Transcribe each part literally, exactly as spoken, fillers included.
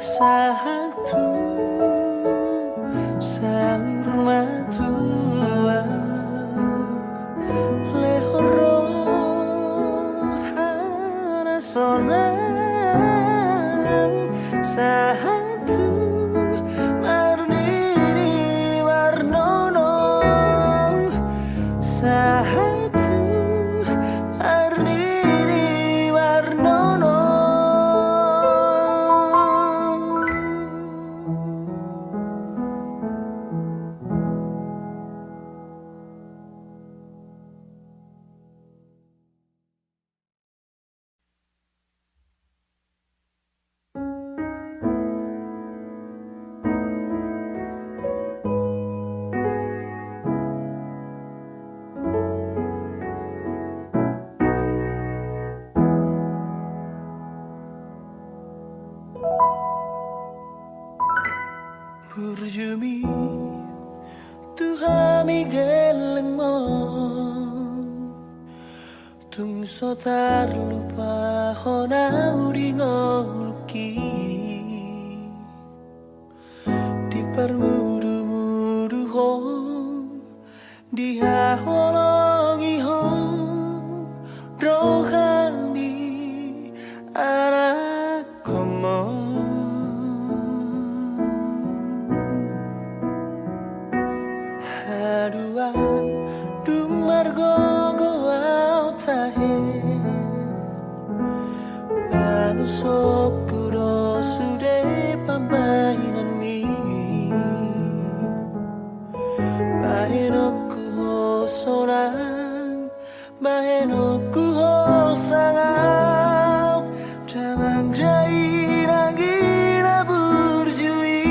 Sahat tu saur matua, lehon roha na sonang, sahat tu marnini marnono, sahat tu marnini marnono. Burjumi tu hami gellengmon, tung so tarlupa hona di ngolungki. Diparmudumudu ho, dihaholongi ho do hami anakkonmon. Haduan dung margogo ahu tahe, balosonku do sude pambahenanmi. Bahenonku ho sonang, bahenonku ho sangap, damang dainang i na burju i.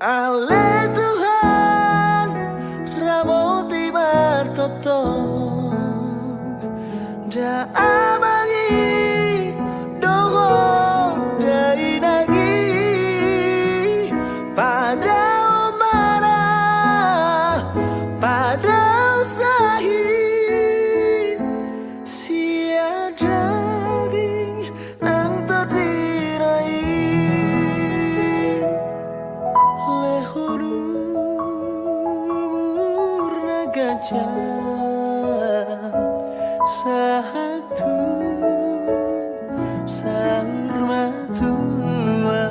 Ale Tuhan, ramoti martongtong, da amang i dohot dainang i, padao ma na padao sahit sian daging nang tondina i. Lehon umur na ganjang sahat tu saur matua,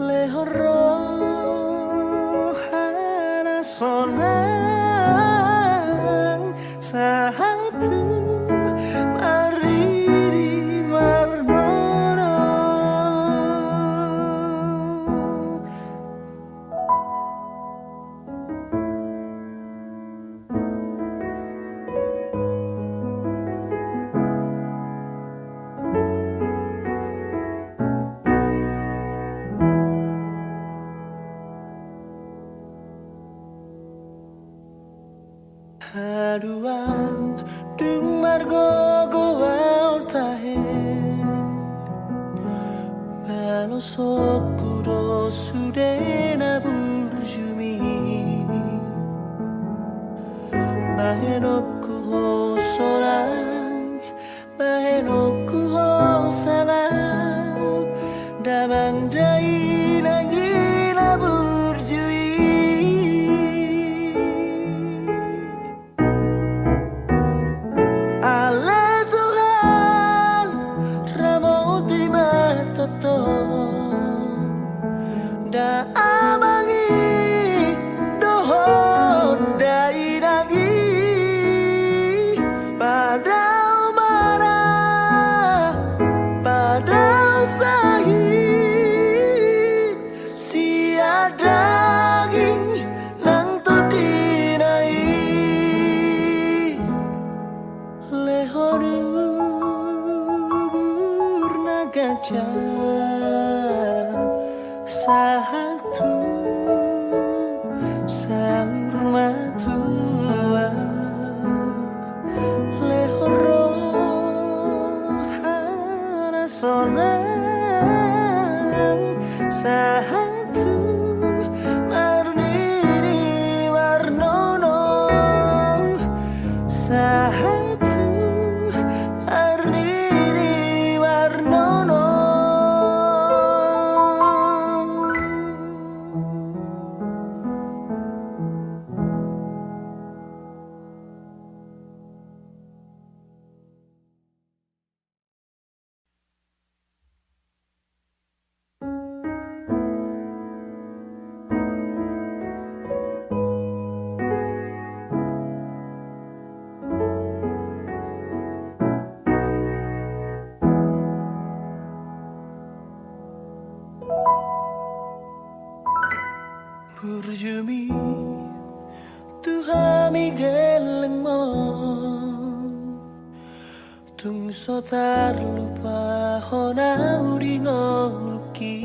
lehon roha na sonang sahat tu marnini marnono. Haduan dung margogo ahu tahe, balosonku do sude na burjumi. Bahenonku ho sonang, bahenonku ho sangap, damang dainang i na burju i. Ale Tuhan, ramoti ma tongtong, da amang hami gellengmon, tung so tarlupa hona au di ngolungki.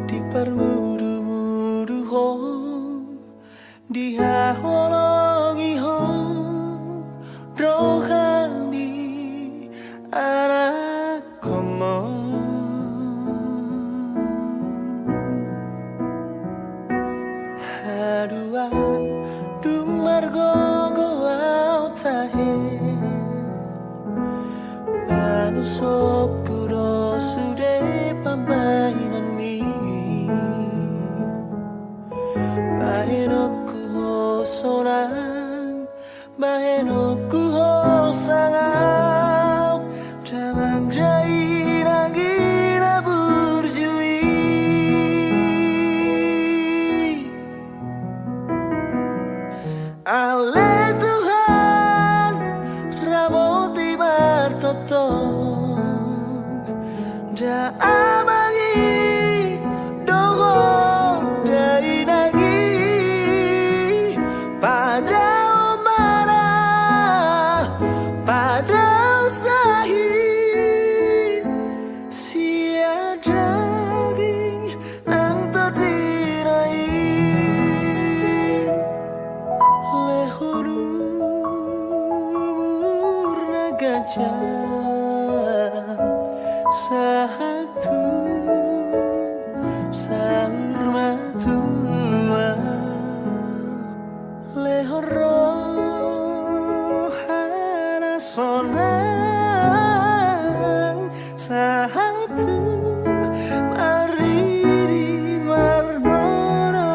Diparmudumudu ho, dihaholongi ho do hami anakkonmon. Haduan dung margogo au tahe, malosokku do sude pambahenanmi. Bahenonku ho sonang, bahenonku ho sangap, damang dainang i na burju i. Ale Tuhan, ramoti martongtong, da amang i dohot dainang i, padao ma na, padao sahit sian daging nang tondina i. Lehon umur na ganjang sahat tu saur matua. Lehon roha na sonang sahat tu marnini marnono.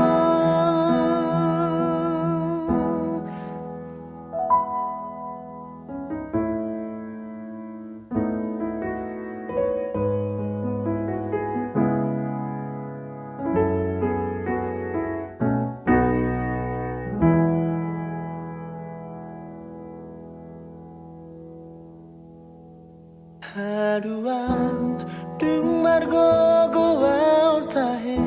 Haduan dung margogo au tahe,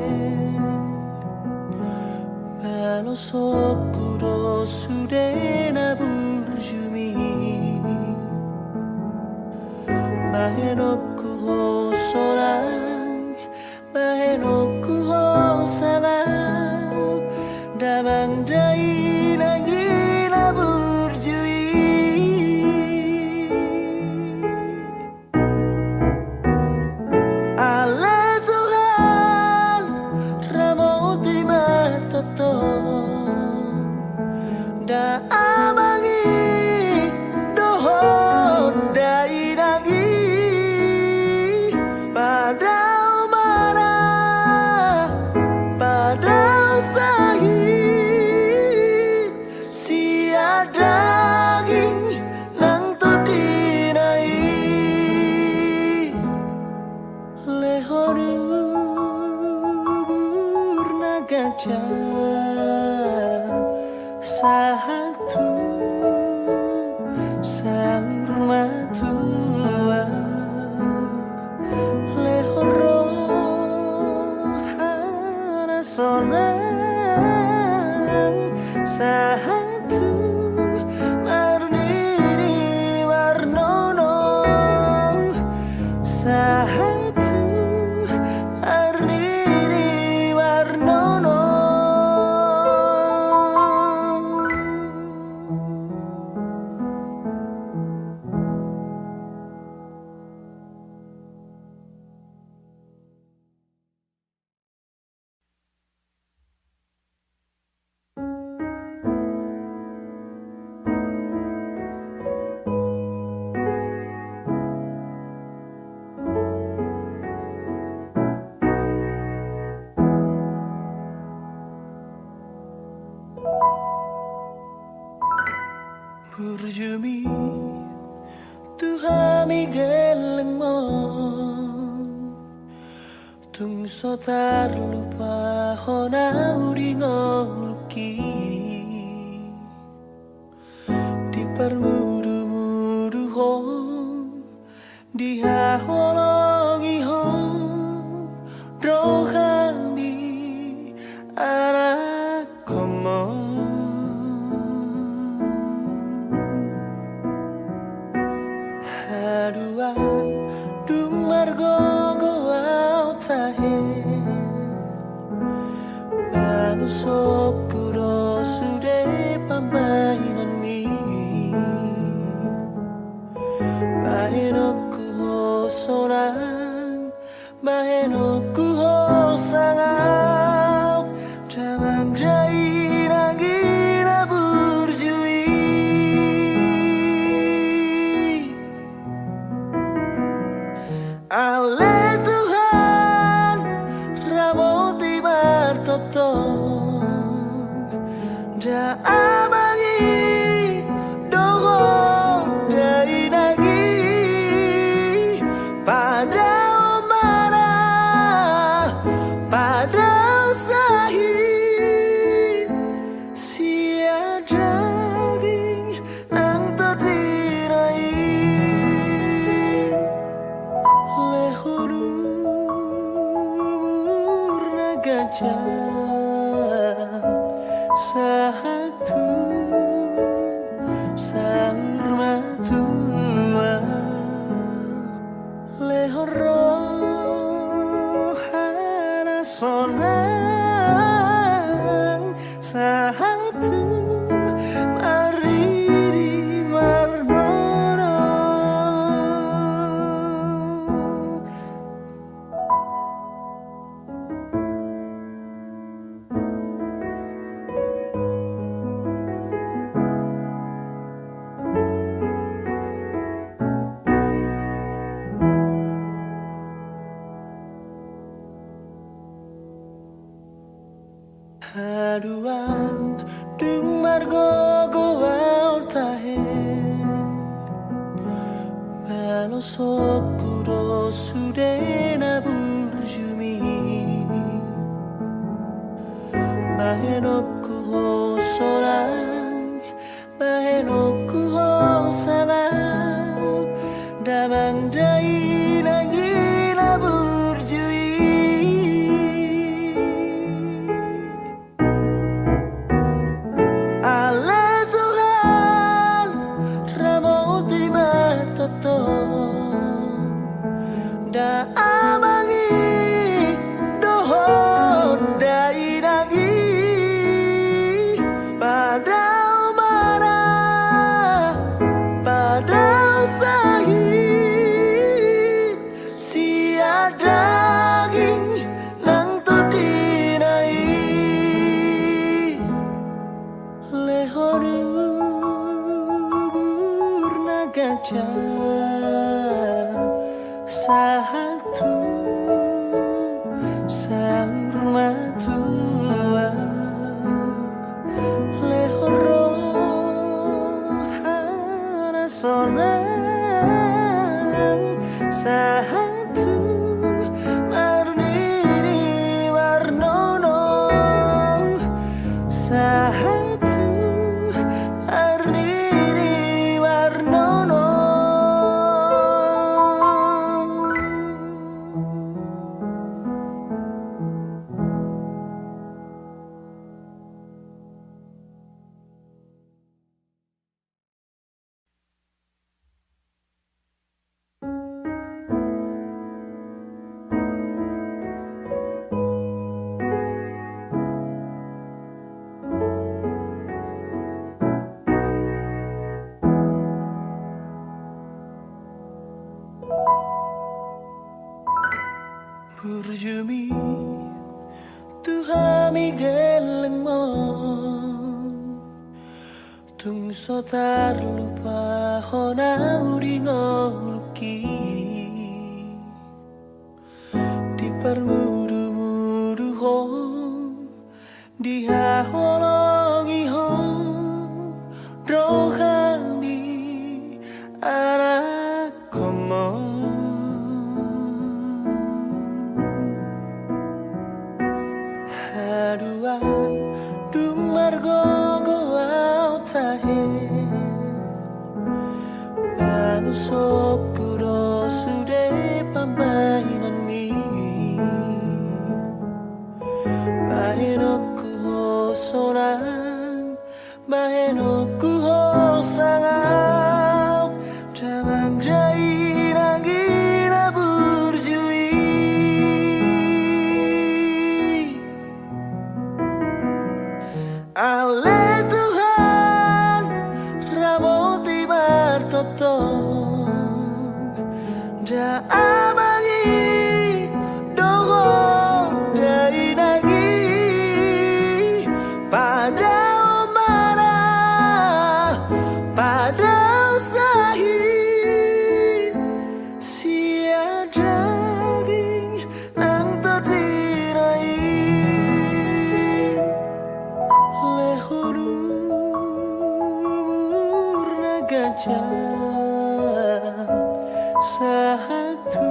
malosokku do sude na burjumi. Bahenonku ho sonang, bahenonku ho sangap, damang dainang i na burju i. Ale Tuhan, ramoti martongtong, da amang i dohot dainang i, padao ma na, padao sahit sian daging nang tondina i. Lehon umur na ganjang sahat tu saur matua. Lehon roha na sonang sahat tu marnini marnono, sahat tu marnini marnono. Burjumi tu hami gellengmon, tung so tarlupa hona au di ngolungki. Diparmudumudu ho, dihaholongi ho do hami anak Haduan dung margogo au tahe, balosonku do sude pambahenanmi. Bahenonku ho sonang, bahenonku ho sangap, damang dainang i na burju i. Ale Tuhan, ramoti martongtong, da amang i dohot dainang i, padao mana, padao sahit, sian daging nang tondina i. Lehon umur na ganjang sahat tu saur matua, lehon roha na sonang sahat tu marnini marnono. Haduan dung margogo au tahe, balosonku do sude na burjumi. Bahenonku ho sonang, bahenonku ho sangap, damang dainang i na burju i. Ale Tuhan, ramoti martongtong, da amang i dohot dainang i, padao mana, padao sahit, sian daging nang tondina i. Lehon umur na ganjang sahat tu saur matua, lehon roha na sonang sahat tu marnini marnono, sahat tu marnini marnono. Burjumi tu hami gellengmon, tung so tarlupa hona di ngolungki. Diparmudumudu ho, dihaholongi ho do hami anakhonmon. Haduan dung margogo au tahe, balosonku do sude pambahenanmi. Bahenonku ho so Ale Tuhan, ramoti martongtong, nda amang i dohot nda inang i, padao ma na, padao sahit sian daging nang tondina i. Lehon umur na ganjang sahat tu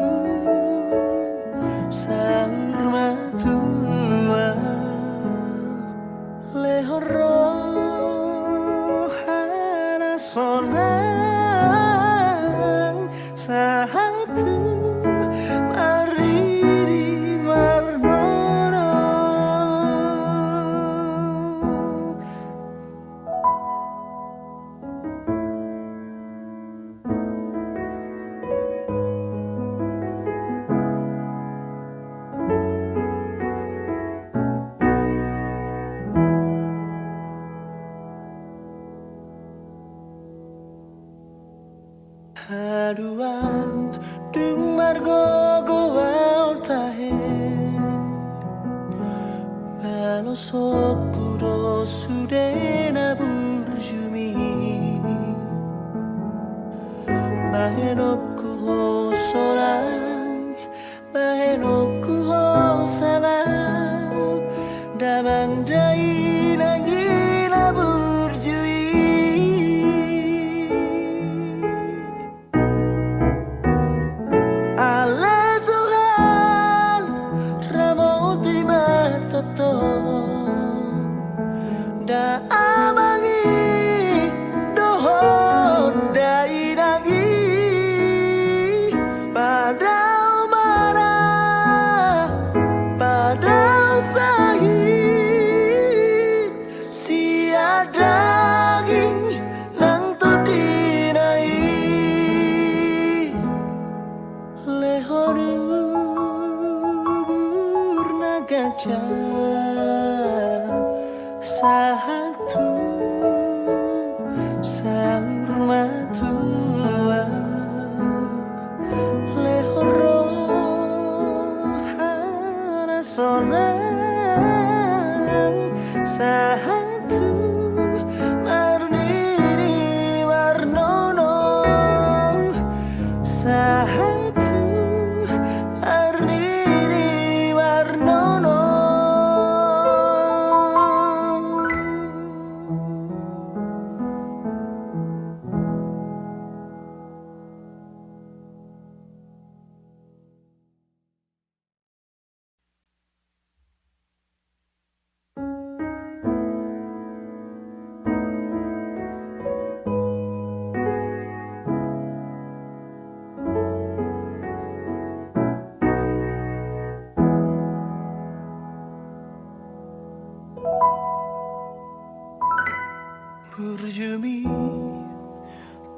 saur matua, lehon roha na sonang sahat tu marnini marnono. Haduan, dung margogo ahu tahe, balosonku do sude na burju i. Bahenonku ho sonang, bahenonku ho sangap, damang dainang i na burju i. Ale Tuhan, ramoti ma tongtong, nda amang i dohot nda inang i, padao ma na, padao sahit sian daging nang tondina i. Lehon umur na ganjang sahat tu saur matua, lehon roha na sonang sahat tu marnini marnono, sahat tu marnini marnono. Burju i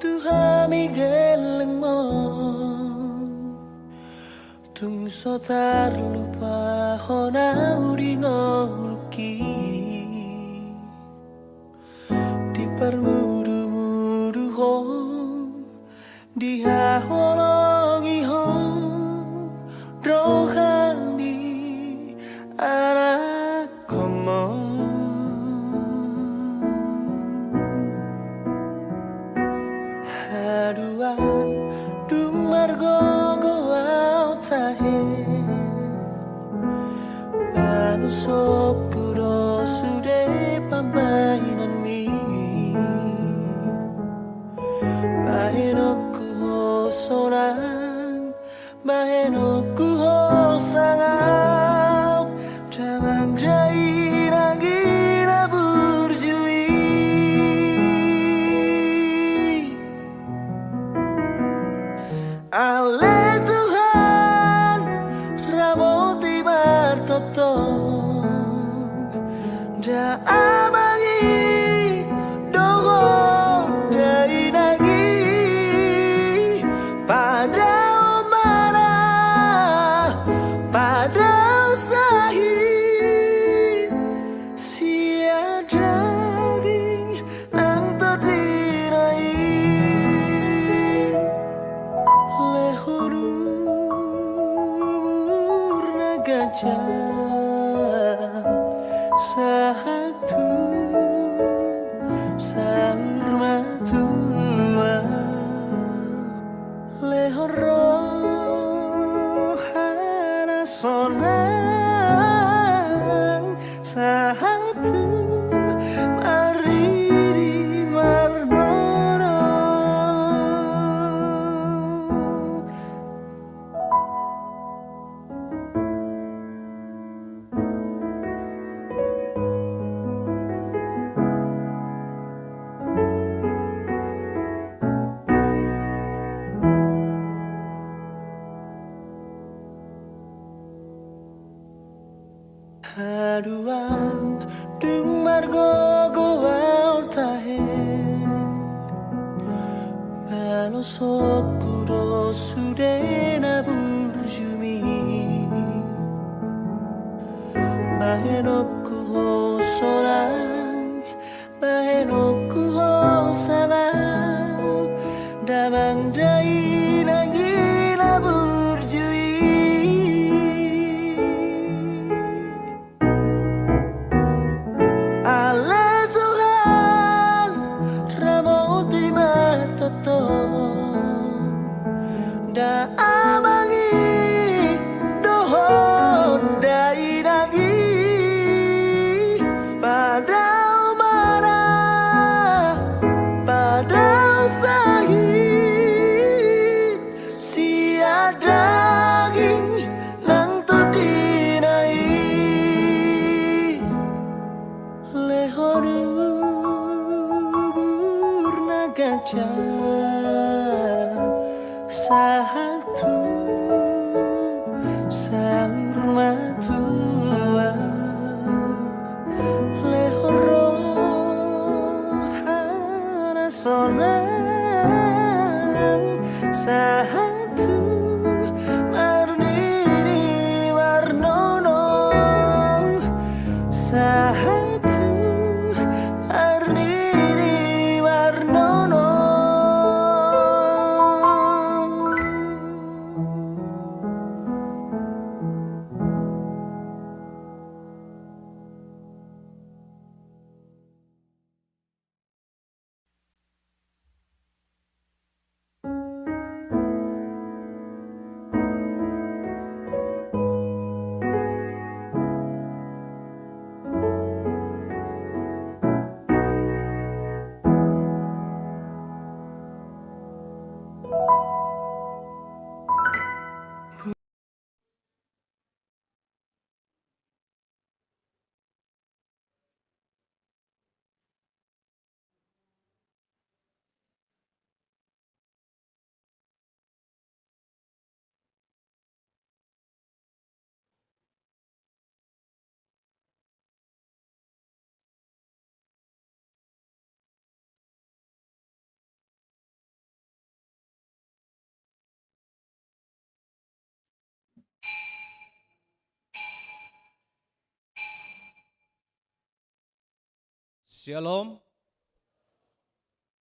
tu hami gellengmon, tung so tarlupa hona di ngolungki. Diparmudumudu ho, dihaholongi ho do hami anakkonmon. Haduan, dung margogo ahu tahe, balosonku do sude pambahenanmi. Bahenonku ho sonang, bahenonku ho sangap, damang dainang i na burju i. Ale Tuhan, ramoti martongtong, nda amang i dohot nda inang i, padao ma na, padao sahit sian Sahat tu saur matua, lehon roha na sonang, sahat tu marnini marnono. Haduan dung margogo ahu tahe, balosonku do sude na burju i. Bahenonku ho sonang, bahenonku ho sangap, damang dainang i na burju i. Ale Tuhan, ramoti ma tongtong da amang i dohot dainang i, padao ma na padao sahit sian daging nang tondina i. Lehon umur na ganjang sahat tu saur matua, lehon roha na sonang sahat tu marnini marnono, sahat tu marnini marnono. Shalom.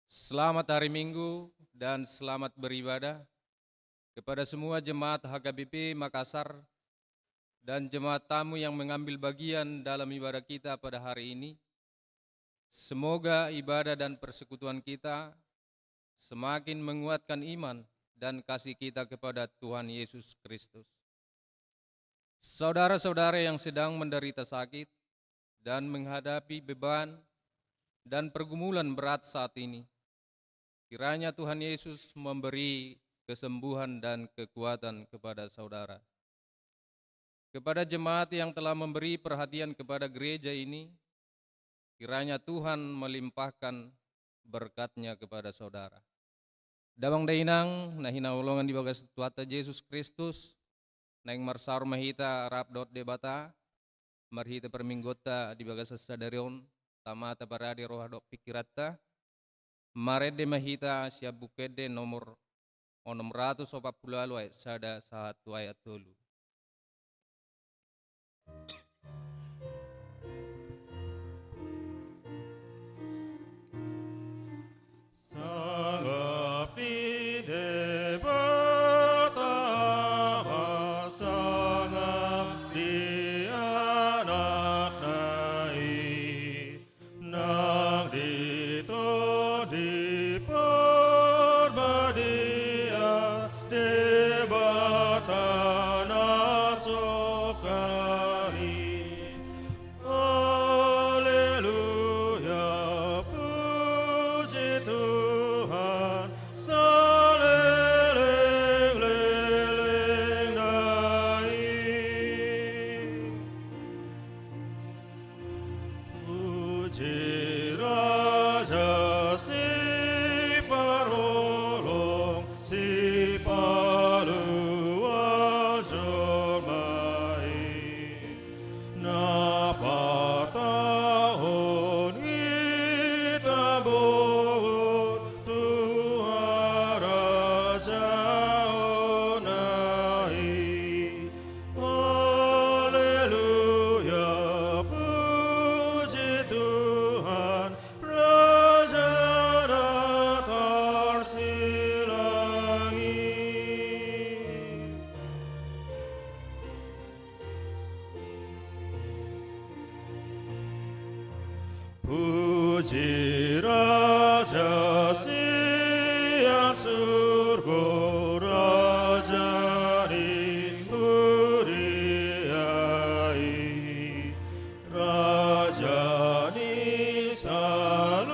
Selamat hari Minggu dan selamat beribadah kepada semua jemaat H K B P Makassar dan jemaat tamu yang mengambil bagian dalam ibadah kita pada hari ini. Semoga ibadah dan persekutuan kita semakin menguatkan iman dan kasih kita kepada Tuhan Yesus Kristus. Saudara-saudara yang sedang menderita sakit dan menghadapi beban dan pergumulan berat saat ini, kiranya Tuhan Yesus memberi kesembuhan dan kekuatan kepada saudara. Kepada jemaat yang telah memberi perhatian kepada gereja ini, kiranya Tuhan melimpahkan berkat-Nya kepada saudara. Damang dainang na hinaholongan di bagasan Tuhanta Jesus Kristus, naeng marsaor ma hita rap dohot Debata, marhite parmingguonta di bagasan sadari on, tamata parade roha dohot pingkiranta. Marende ma hita sian Buku Ende nomor onom ratus opat pulu ualu ayat sada sahat tu ayat tolu. Sangap di Debata ma, sangap di Anakna i. Puji Raja Siparholong, Sipalua jolma i, na patahon hita bohut tu harajaonna i. Haleluya, puji Tuhan, Raja na tarsilang i. Puji Raja sian surgo, Raja ni huria i, Raja ni saluhut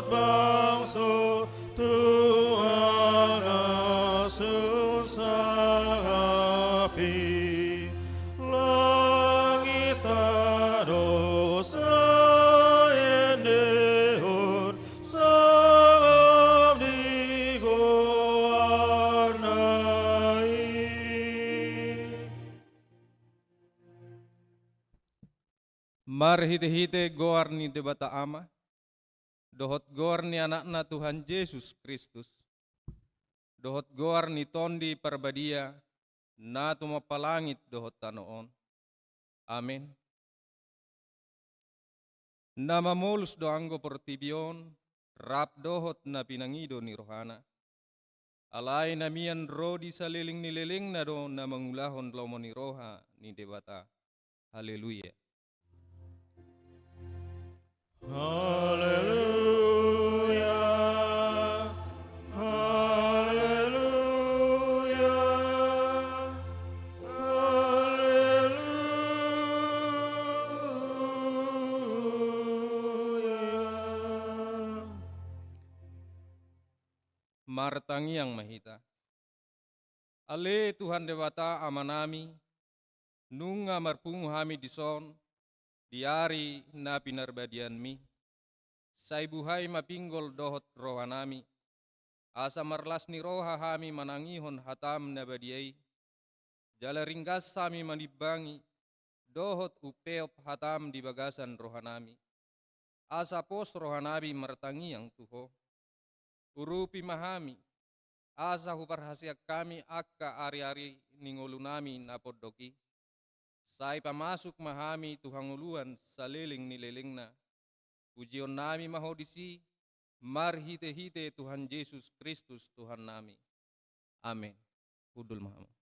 bangso, Tuhan na sun sangap i. Langit tano sai endehon sangap ni goarna i. Marhitehite goar ni Debata Ama, dohot goar ni Anakna Tuhan Jesus Kristus, dohot goar ni Tondi Parbadia, na tumompa langit dohot tano on. Amen. Na mamolus do anggo portibi on, rap dohot na pinangido ni rohana. Alai na mian ro di saleleng ni lelengna do na mangulahon lomo ni roha ni Debata. Haleluya. Haleluya. Haleluya. Haleluya. Martangiang ma hita. Ale Tuhan Debata Amanami, nunga marpungu hami dison di ari na pinarbadianmi. Sai buhai ma pinggol dohot rohanami, asa marlas ni roha hami manangihon hatam na badia i, jala ringgas hami manimbangi dohot umpeop hatam di bagasan rohanami. Asa pos rohanami martangiang tu Ho. Urupi ma hami, asa huparhaseang hami angka ariari ni ngolunami na pondok i. Sai pamasuk ma hami tu hangoluan saleleng ni lelengna. Pujionnami ma Ho disi, marhitehite Tuhan Jesus Kristus Tuhannami. Amen. Hundul ma hamu.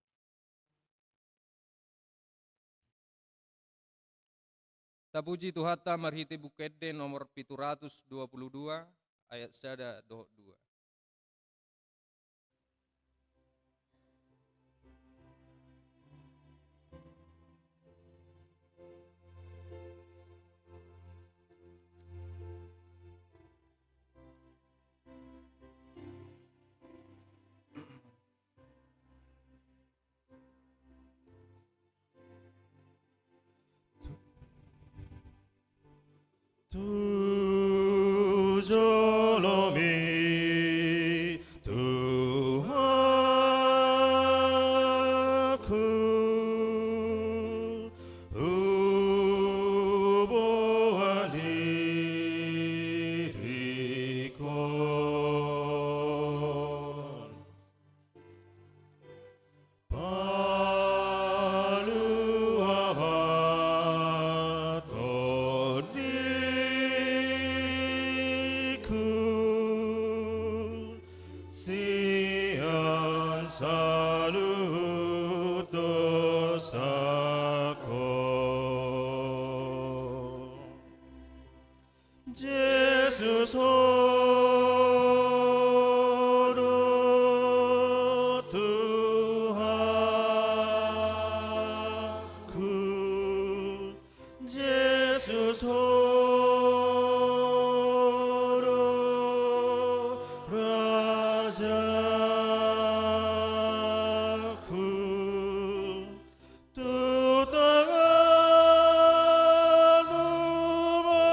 Tapuji Tuhanta marhite Buku Ende nomor pitu ratus dua puluh dua, ayat sada dohot dua. Tu jolomi Tuhanku, huboan diringkon. Palua ma tondingku sian saluhut dosangkon. Jesus, Ho do Tuhanku. Jesus, Ho do Rajaku. Tu tanganmu ma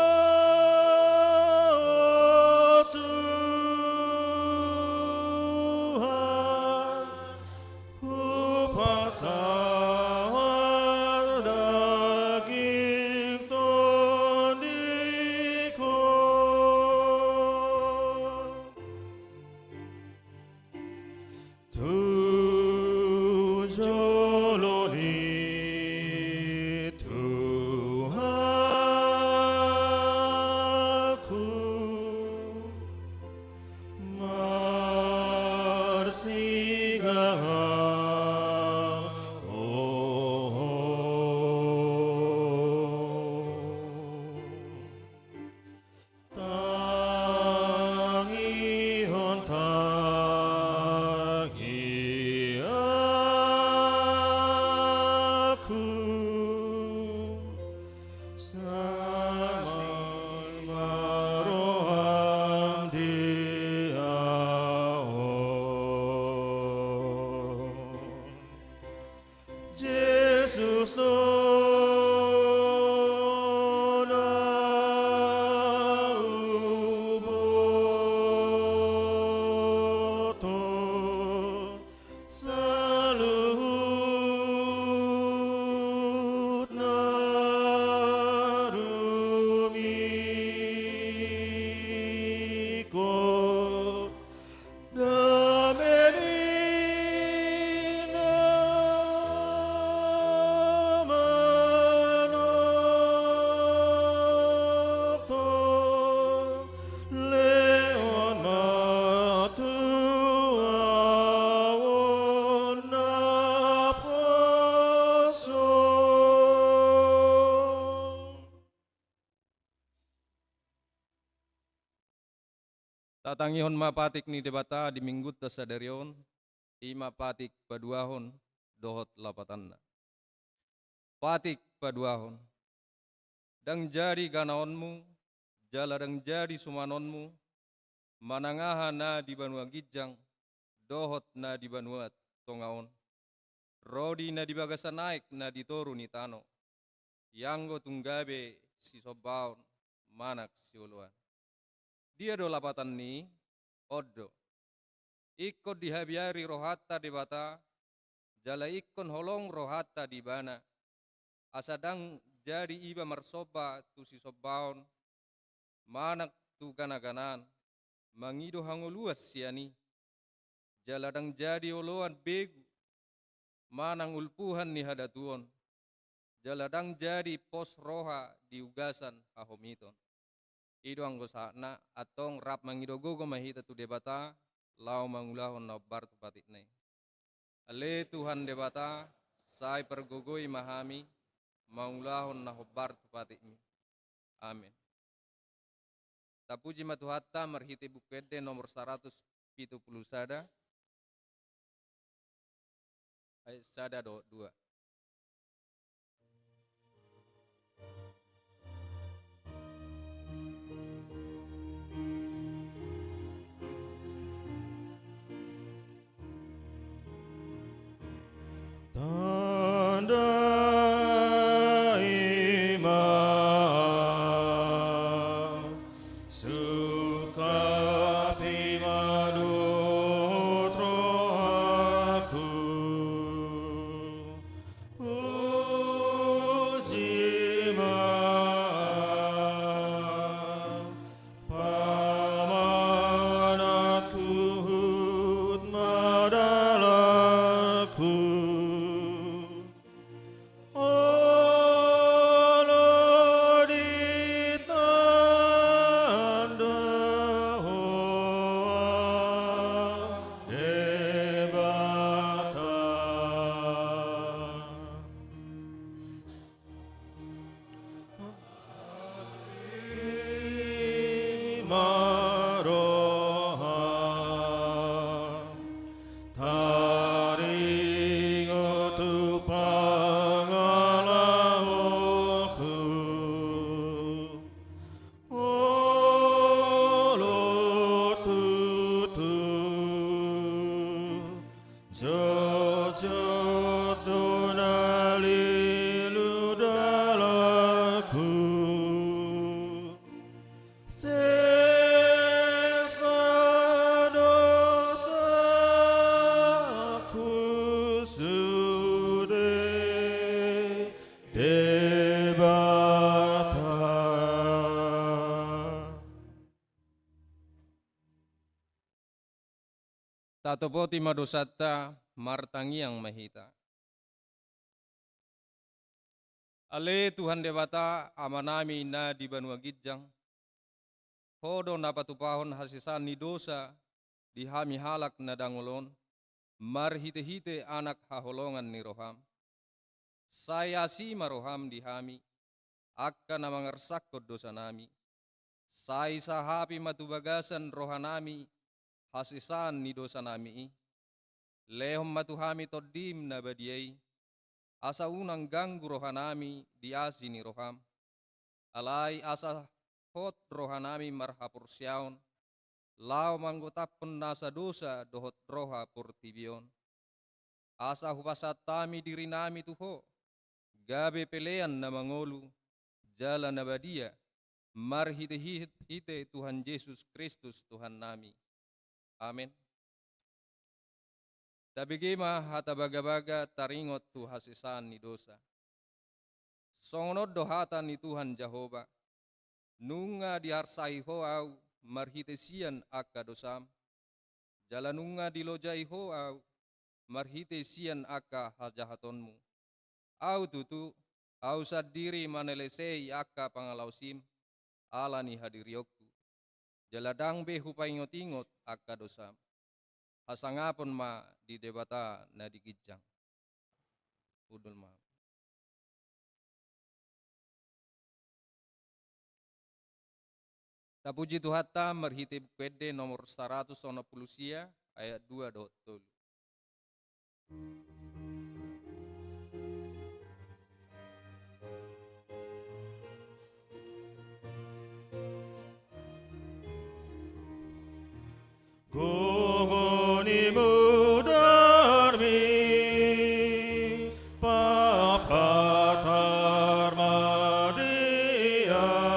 Tatangihon ma patik ni Debata di Minggunta sadari on, i ma patik paduahon dohot lapatanna. Patik paduahon. Ndang jadi ganaonmu, jala ndang jadi sumanonmu, manang aha na di banua ginjang dohot na di banua tonga on, ro di na di bagasan aek na di toru ni tano, ianggo tung gabe sisombaon manang sioloan. Dia do lapatan ni i? On do. Ingkon dihabiari rohanta Debata, jala ingkon holong rohanta di Ibana, asa ndang jadi iba marsomba tu sisombaon manang tu ganaganaan, mangido hangoluan sian i, jala ndang jadi oloan begu manang ulpuhan ni hadatuon, jala ndang jadi pos roha di ugasan hahomiton. I do anggo sahatna, antong rap mangido gogo ma hita tu Debata, laho mangulahon na hombar tu patikna i. Ale Tuhan Debata, sai pargogoi ma hami mangulahon na hombar tu patikmi. Amen. Tapuji ma Tuhanta marhite Buku Ende nomor saratus pitu pulu sada, ayat sada dohot dua. Tandai ma, sungkapi ma dohot rohangku. Puji ma, pamanatku, huhut ma dalanku. Olo ditanda Ho Debata. Asi ma roham, taringot tu pangalahoku. Olo tutu, jotjot do na lilu dalanku. Sesa dosaku sude, Debata. Tatopoti ma dosanta, martangiang ma hita. Ale Tuhan Debata, Amanami na di banua ginjang, Ho do na patupahon hasesaan ni dosa di hami halak na dangol on, marhitehite Anak haholongan ni roham. Sai asi ma roham di hami, angka na mangarsakkon dosanami. Sai sahapi ma tu bagasan rohanami hasesaan ni dosanami i. Lehon ma tu hami Tondim na badia i, asa unang ganggu rohanami di asi ni roham. Alai asa hot rohanami marhaporseaon, laho manggotaphon nasa dosa dohot roha portibi on. Asa hupasahat hami dirinami tu Ho, gabe pelean na mangolu, jala na badia, marhitehite Tuhan Jesus Kristus Tuhannami. Amen. Tabege ma hata bagabaga taringot tu hasesaan ni dosa. Songon on do hata ni Tuhan Jahowa: Nunga diarsai Ho Ahu marhite sian angka dosam, jala nunga dilojai Ho Ahu marhite sian angka hajahatonmu. Ahu tutu, Ahu sandiri manelesei angka pangalaosim ala ni hadirionku, jala ndang be hupaingotingot angka dosam. Hasangapon ma di Debata na di ginjang. Hundul ma. Tapuji Tuhanta marhite Buku Ende nomor saratus onom pulu sia, ayat dua dohot tolu. Gogo ni mudarmi papatar ma di Ia.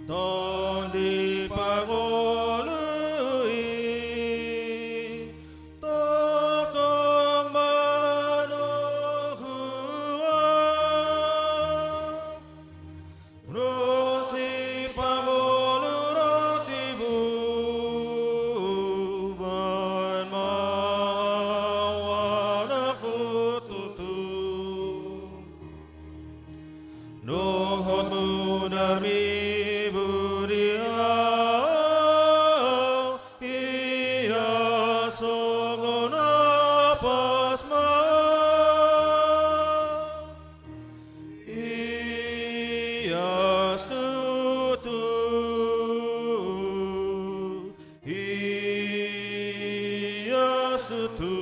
Tondi pangolu i tongtong manogu Ahu. Ro sipangolu roti buban ma Ahu, Anakku tutu. Dohot mudarmi buri Ahu, ia songon napas ma. Ias tutu, ias tutu.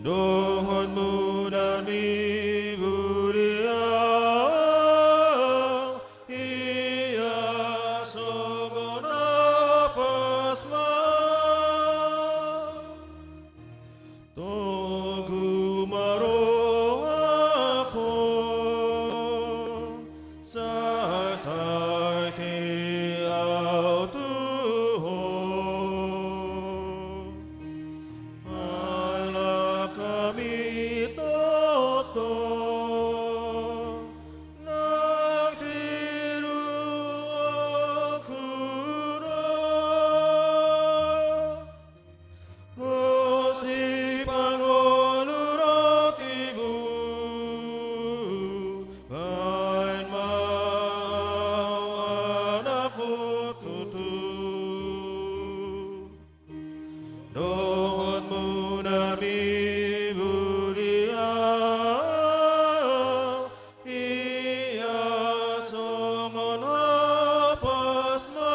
Dohot mudarmi buri Ahu, ia songon napas ma. Togu ma rohangkon, sai taitai ahu tu Ho. Ala hami tongtong nang tiruonku do. Ro sipangolu roti buban ma Ahu, Anakku tutu. Dohot mudarmi buri Ahu, ia songon napas ma.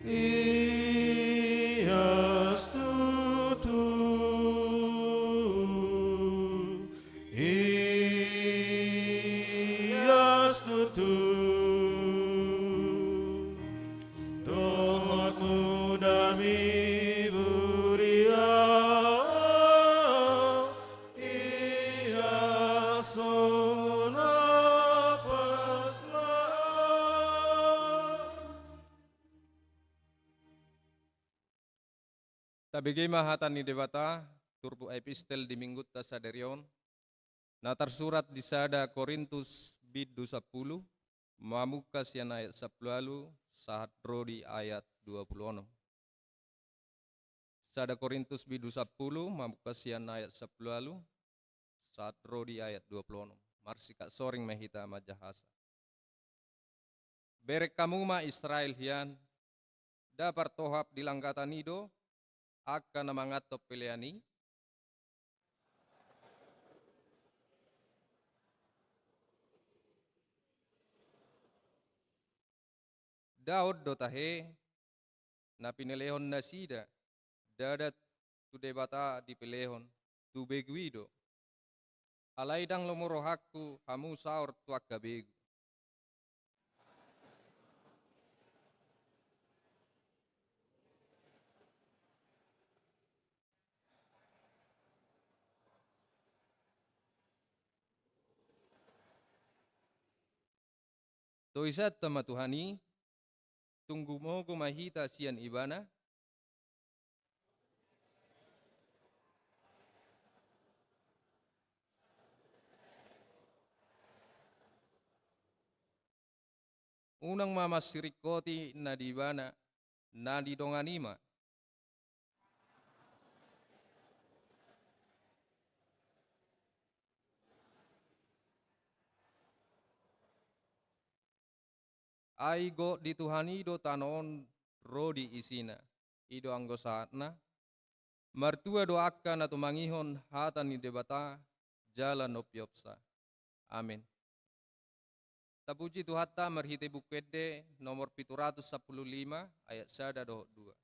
Ias tutu, ias tutu. Dohot mudarmi buri Ahu, ia songon napas ma. Tabege ma hata ni Debata, turpuk epistel di minggunta sadari on, na tarsurat di sada Korintus bindu sampulu, mamungka sian ayat sampulu ualu, sahat ro di ayat dua pulu onom. Sada Korintus bindu sampulu, mamungka sian ayat sampulu ualu, sahat ro di ayat dua pulu onom. Marsikap soring ma hita manjahasa. Bereng hamu ma Israel hian, nda partohap di langgatan i do angka na manganhon pelean i? Nda on do tahe, na pinelehon nasida, ndada tu Debata dipelehon, tu begu i do. Alai ndang lomo rohangku hamu saor tu angka begu. Toisanta ma Tuhan i, tung gumogo ma hita sian Ibana. Unang ma mansiringkoti na di Ibana, na di dongan i ma. Ai gok di Tuhan i do tano on ro di isina. I do anggo sahatna. Martua do angka na tumangihon hata ni Debata, jala na umpiopsa. Amen. Tapuji Tuhanta marhite Buku Ende nomor pitu ratus sampulu lima, ayat sada dohot dua.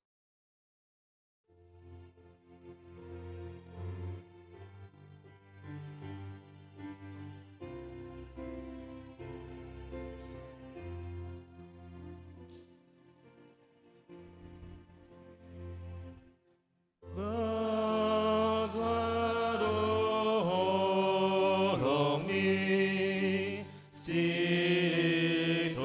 Balga do holongmi, sitogusa.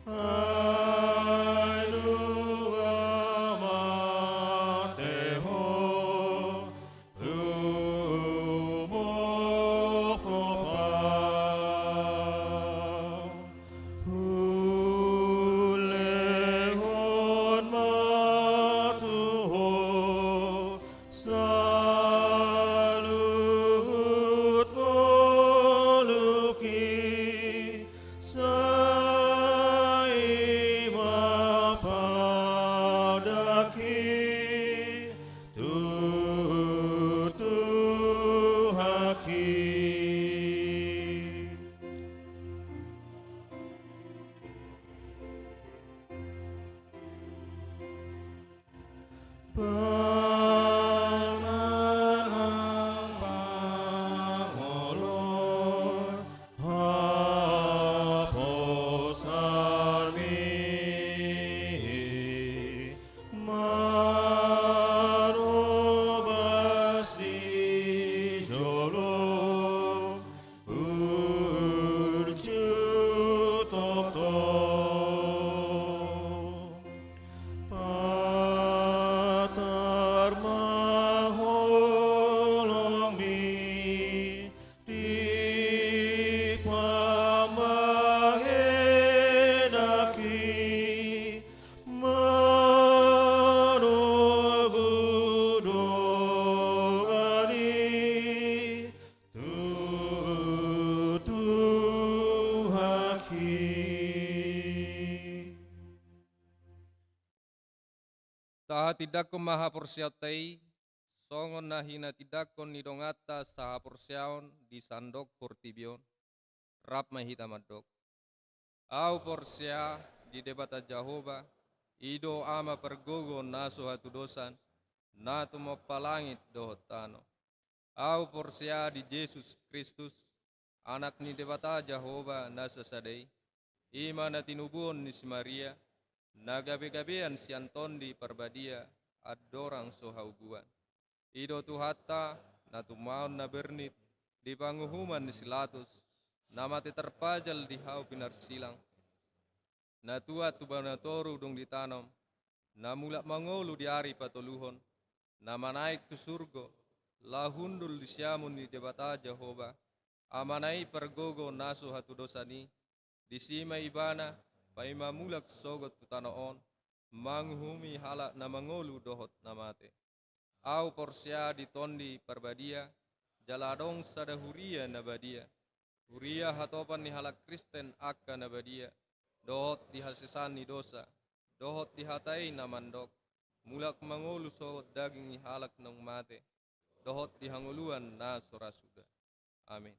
Ai nunga mate ho, humongkop au. Hulehon ma tu ho saluhut ngolungki, sai ma padangki tu Tuhanki. Pamanang pangoloi haposanmi, marobas di jolo burju tongtong. Patar ma holongmi di pambahenanki, manogu dongan i tu Tuhanki. Tahatindangkon ma haporseaonta i, songon na hinatindangkon ni donganta sahaporseaon di sandok portibi on. Rap ma hita mandok. Ahu porsea di Debata Jahowa, i do Ama pargogo na so hatudosan, na tumompa langit dohot tano. Ahu porsea di Jesus Kristus, Anak ni Debata Jahowa na sasada i, i ma na tinubuhon ni si Maria, na gabegabean sian Tondi Parbadia, andorang so haubuan. I do Tuhanta, na tumaon na bernit di panguhuman ni si Latus, na mate tarpajal di hau pinarsilang, na tuat tu banua toru dung ditanom, na mulak mangolu di ari patoluhon, na manaek tu surgo, laho hundul di siamun ni Debata Jahowa, Amana i pargogo na so hatudosan i, disi ma Ibana, paima mulak sogot tu tano on, manguhumi halak na mangolu dohot na mate. Ahu porsea di Tondi Parbadia, jala adong sada huria na badia. Huria hatopan ni halak Kristen angka na badia, dohot di hasesaan ni dosa, dohot di hata i na mandok, mulak mangolu sogot daging ni halak naung mate, dohot di hangoluan na so ra suda. Amin.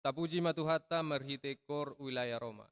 Tapuji ma Tuhanta marhite kor Wilaya Roma.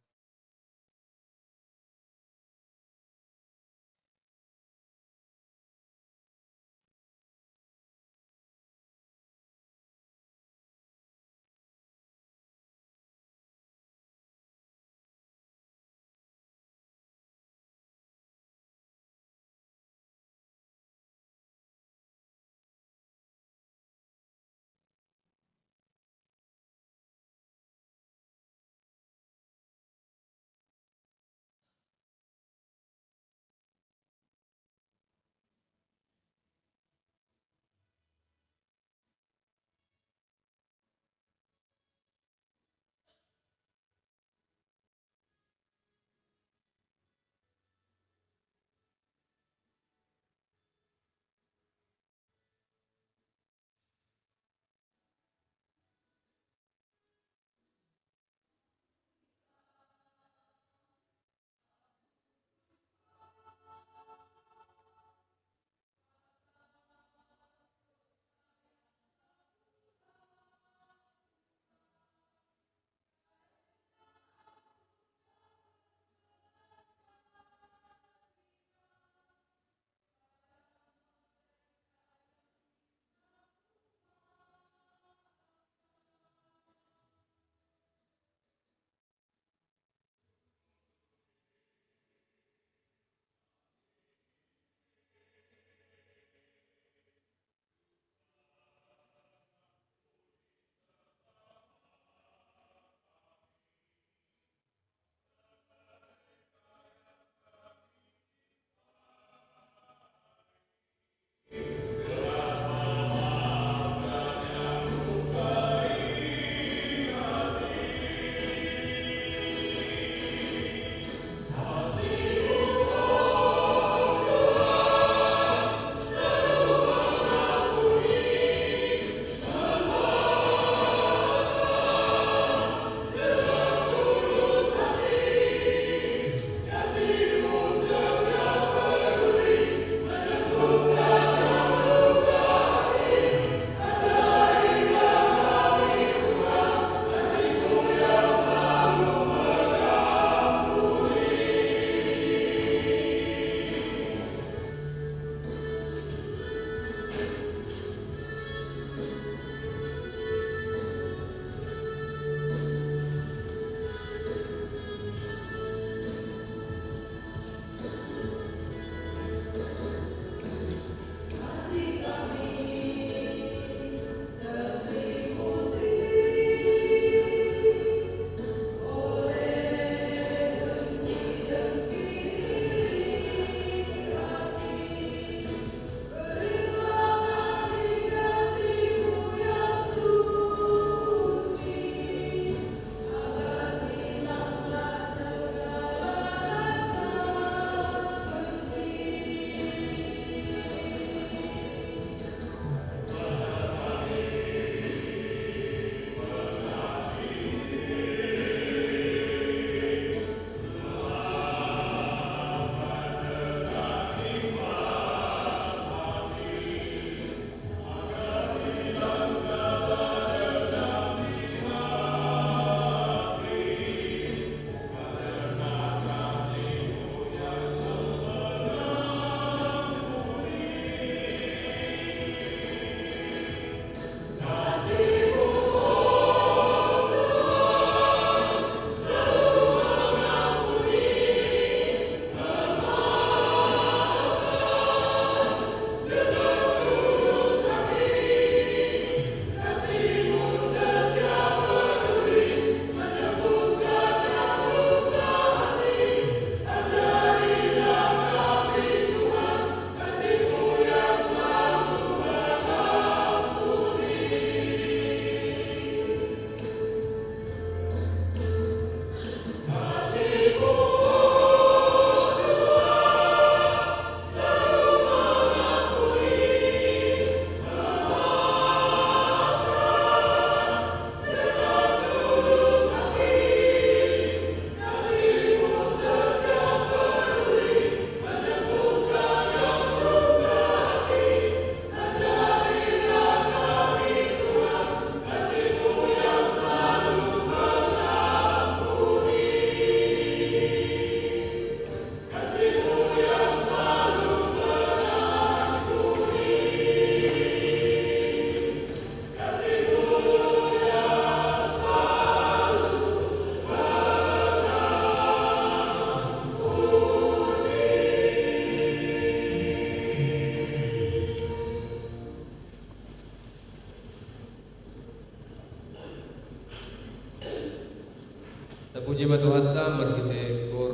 Tuhanta marhite koor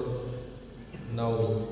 Naomi.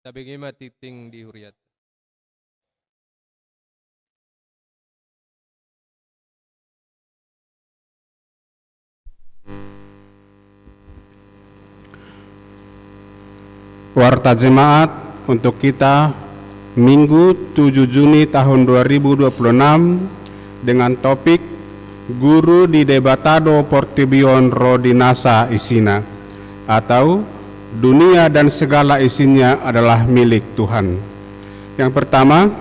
Tabege ma tingting di huriata. Warta Jemaat untuk kita, Minggu tujuh Juni tahun dua ribu dua puluh enam, dengan topik Guru di Debata do portibi on ro di nasa isina, atau dunia dan segala isinya adalah milik Tuhan. Yang pertama,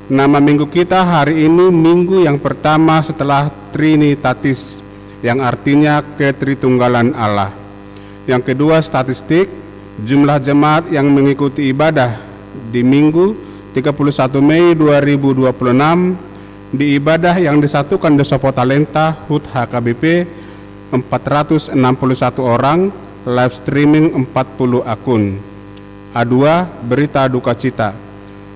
nama minggu kita hari ini minggu yang pertama setelah Trinitatis, yang artinya Ketritunggalan Allah. Yang kedua, statistik jumlah jemaat yang mengikuti ibadah di Minggu tiga puluh satu Mei dua ribu dua puluh enam, di ibadah yang disatukan di Sopo Talenta, HUT H K B P, empat ratus enam puluh satu orang, live streaming empat puluh akun. A dua, berita duka cita.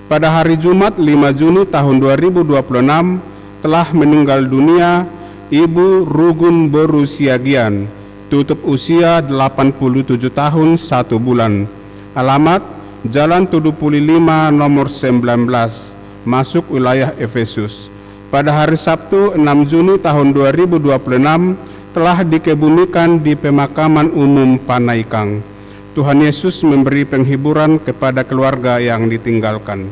Pada hari Jumat, lima Juni tahun dua ribu dua puluh enam, telah meninggal dunia Ibu Rugun boru Siagian, tutup usia delapan puluh tujuh tahun satu bulan. Alamat, Jalan Tudupuli lima nomor sembilan belas, masuk wilayah Efesus. Pada hari Sabtu, enam Juni tahun dua ribu dua puluh enam, telah dikebumikan di pemakaman umum Panaikang. Tuhan Yesus memberi penghiburan kepada keluarga yang ditinggalkan.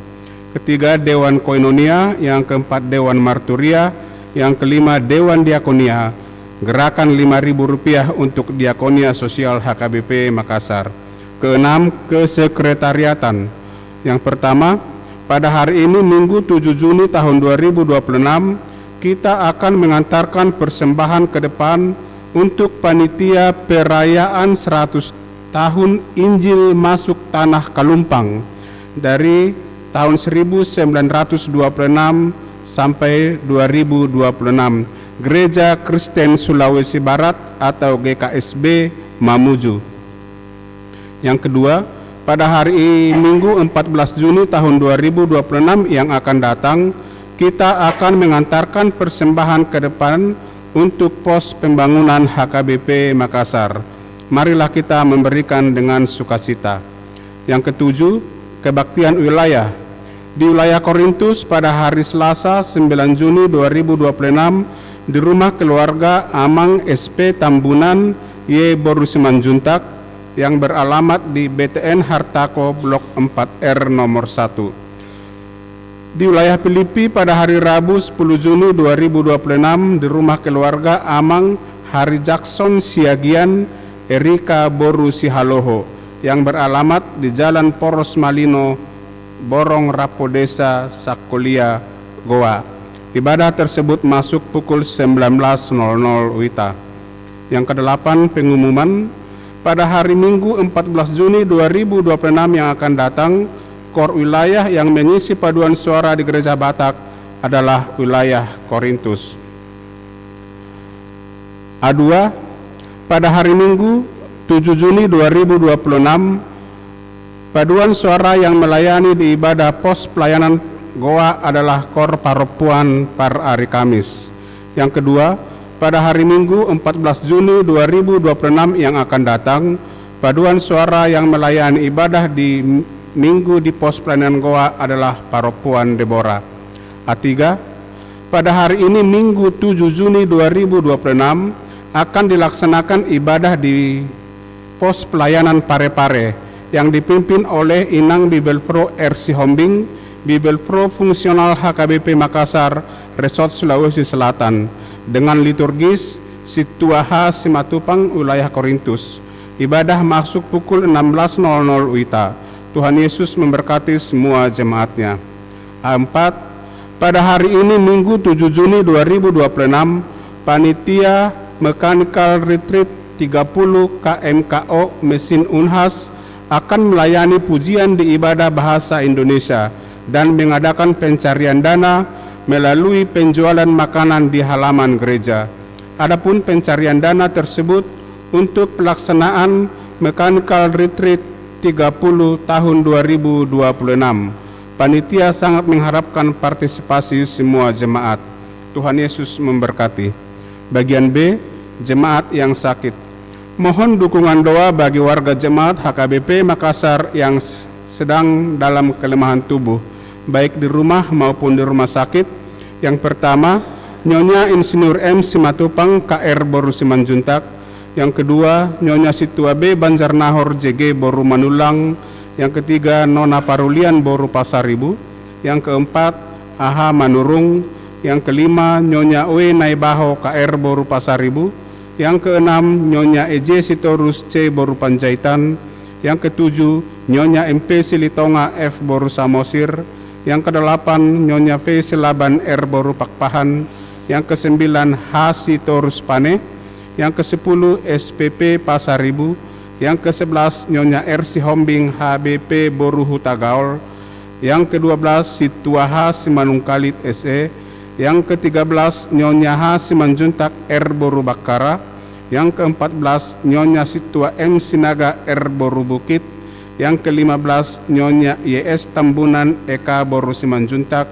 Ketiga, Dewan Koinonia, yang keempat, Dewan Marturia, yang kelima, Dewan Diakonia. Gerakan lima ribu rupiah untuk Diakonia Sosial H K B P Makassar. Keenam, kesekretariatan. Yang pertama, pada hari ini, Minggu tujuh Juni tahun dua ribu dua puluh enam, kita akan mengantarkan persembahan ke depan untuk panitia perayaan seratus tahun Injil masuk tanah Kalumpang dari tahun seribu sembilan ratus dua puluh enam sampai dua ribu dua puluh enam, Gereja Kristen Sulawesi Barat atau G K S B Mamuju. Yang kedua, pada hari Minggu empat belas Juni tahun dua ribu dua puluh enam yang akan datang, kita akan mengantarkan persembahan ke depan untuk pos pembangunan H K B P Makassar. Marilah kita memberikan dengan sukacita. Yang ketujuh, kebaktian wilayah. Di wilayah Korintus pada hari Selasa, sembilan Juni dua ribu dua puluh enam, di rumah keluarga Amang S P Tambunan Y boru Simanjuntak yang beralamat di B T N Hartako Blok empat R nomor satu. Di wilayah Pilipi pada hari Rabu, sepuluh Juni dua ribu dua puluh enam, di rumah keluarga Amang Hari Jackson Siagian Erika boru Sihaloho yang beralamat di Jalan Poros Malino, Borong Rapo Desa, Sakolia, Goa. Ibadah tersebut masuk pukul sembilan belas nol nol W I T A. Yang kedelapan, pengumuman. Pada hari Minggu empat belas Juni dua ribu dua puluh enam yang akan datang, kor wilayah yang mengisi paduan suara di Gereja Batak adalah wilayah Korintus. A dua, pada hari Minggu tujuh Juni dua ribu dua puluh enam, paduan suara yang melayani di ibadah pos pelayanan Goa adalah kor parompuan par ari Kamis. Yang kedua, pada hari Minggu empat belas Juni dua ribu dua puluh enam yang akan datang, paduan suara yang melayani ibadah di Minggu di pos pelayanan Goa adalah parompuan Debora. A tiga, pada hari ini, Minggu tujuh Juni dua ribu dua puluh enam, akan dilaksanakan ibadah di pos pelayanan Parepare yang dipimpin oleh Inang Bibelvrouw R. Sihombing, Bibelvrouw Fungsional H K B P Makassar, Resort Sulawesi Selatan, dengan liturgis Sintua H Simatupang, wilayah Korintus. Ibadah masuk pukul enam belas nol nol W I T A. Tuhan Yesus memberkati semua jemaatnya. A empat, pada hari ini, Minggu tujuh Juni dua ribu dua puluh enam, panitia Mechanical Retreat tiga puluh K M K O Mesin Unhas akan melayani pujian di ibadah bahasa Indonesia dan mengadakan pencarian dana melalui penjualan makanan di halaman gereja. Adapun pencarian dana tersebut untuk pelaksanaan Mechanical Retreat tiga puluh tahun dua ribu dua puluh enam. Panitia sangat mengharapkan partisipasi semua jemaat. Tuhan Yesus memberkati. Bagian B, jemaat yang sakit. Mohon dukungan doa bagi warga jemaat H K B P Makassar yang s-, sedang dalam kelemahan tubuh, baik di rumah maupun di rumah sakit. Yang pertama, Nyonya Insinyur M Simatupang, K R boru Simanjuntak. Yang kedua, Nyonya Sintua B Banjarnahor, J G boru Manullang. Yang ketiga, Nona Parulian boru Pasaribu. Yang keempat, A H Manurung. Yang kelima, Nyonya W. Naibaho K R boru Pasaribu. Yang keenam, Nyonya E J Sitorus C boru Panjaitan. Yang ketujuh, Nyonya M P Silitonga F boru Samosir. Yang kedelapan, Nyonya V. Silaban R boru Pakpahan. Yang kesembilan, H. Sitorus Pane. Yang kesepuluh, S P P Pasaribu. Yang kesebelas, Nyonya R. Sihombing H B P boru Hutagaol. Yang kedua belas, Situa H. Simanungkalit S E. Yang ketiga belas, Nyonya H. Simanjuntak R boru Bakkara. Yang keempat belas, Nyonya Situa M. Sinaga R boru Bukit. Yang kelima belas, Nyonya Y S Tambunan E K boru Simanjuntak.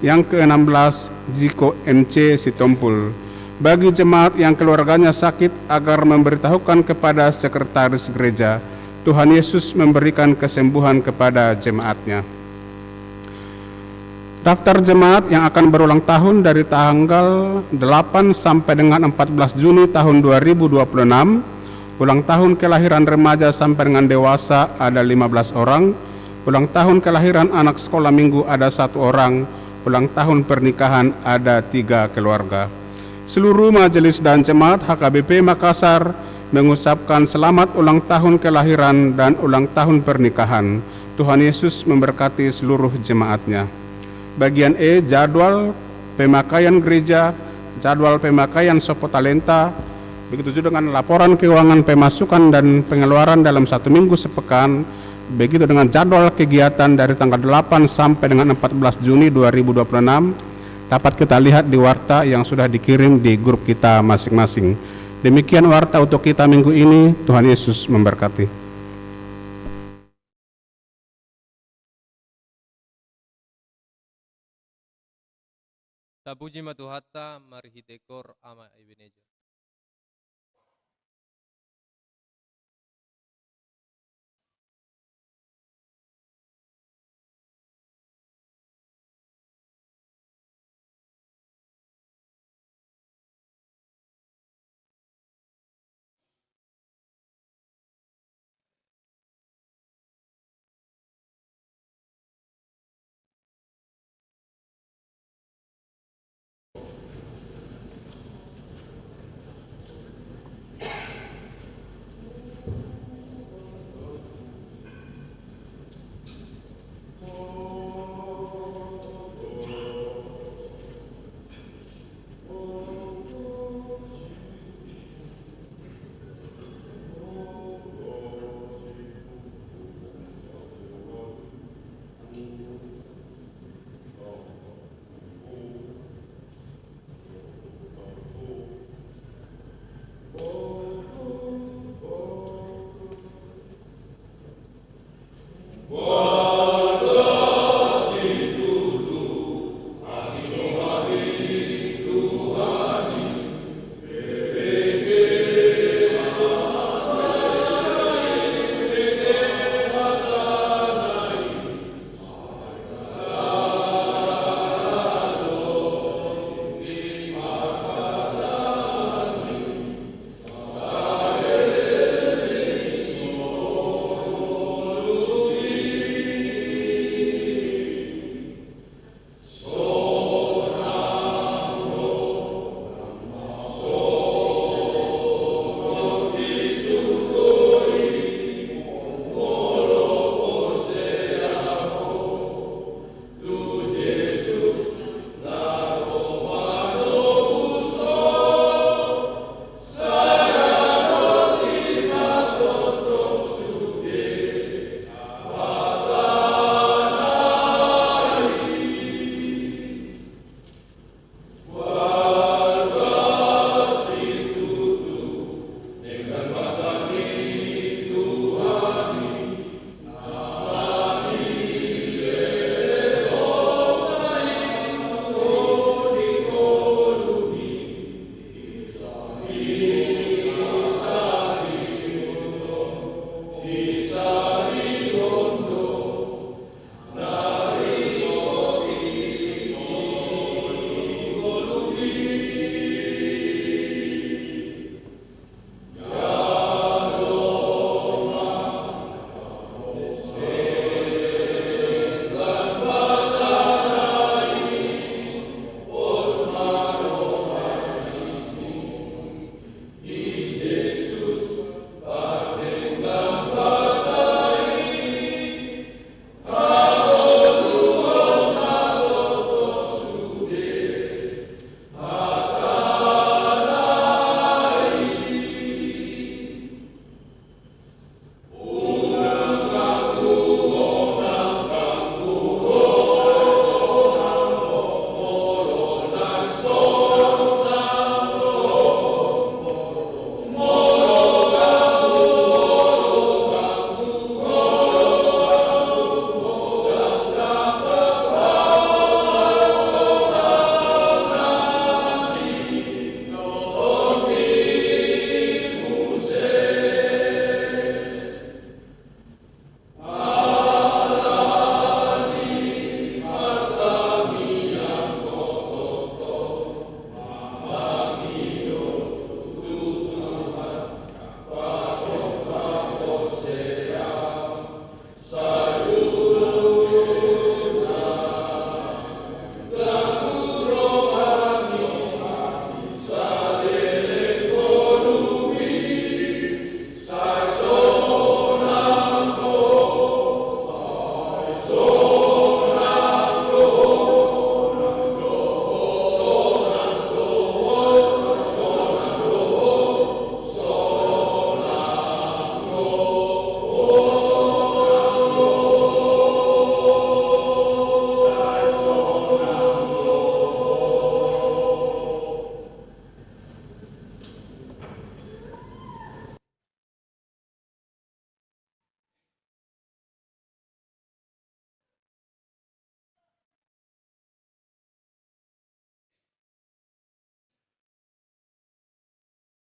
Yang keenam belas, Jiko M C Sitompul. Bagi jemaat yang keluarganya sakit, agar memberitahukan kepada sekretaris gereja. Tuhan Yesus memberikan kesembuhan kepada jemaatnya. Daftar jemaat yang akan berulang tahun dari tanggal delapan sampai dengan empat belas Juni tahun dua ribu dua puluh enam. Ulang tahun kelahiran remaja sampai dengan dewasa ada lima belas orang. Ulang tahun kelahiran anak sekolah minggu ada satu orang. Ulang tahun pernikahan ada tiga keluarga. Seluruh majelis dan jemaat H K B P Makassar mengucapkan selamat ulang tahun kelahiran dan ulang tahun pernikahan. Tuhan Yesus memberkati seluruh jemaatnya. Bagian E, jadwal pemakaian gereja, jadwal pemakaian sopo talenta, begitu juga dengan laporan keuangan pemasukan dan pengeluaran dalam satu minggu sepekan, begitu dengan jadwal kegiatan dari tanggal delapan sampai dengan empat belas Juni dua ribu dua puluh enam, dapat kita lihat di warta yang sudah dikirim di grup kita masing-masing. Demikian warta untuk kita minggu ini. Tuhan Yesus memberkati. Tapuji ma Tuhanta marhite Kor Ama Ebenezer.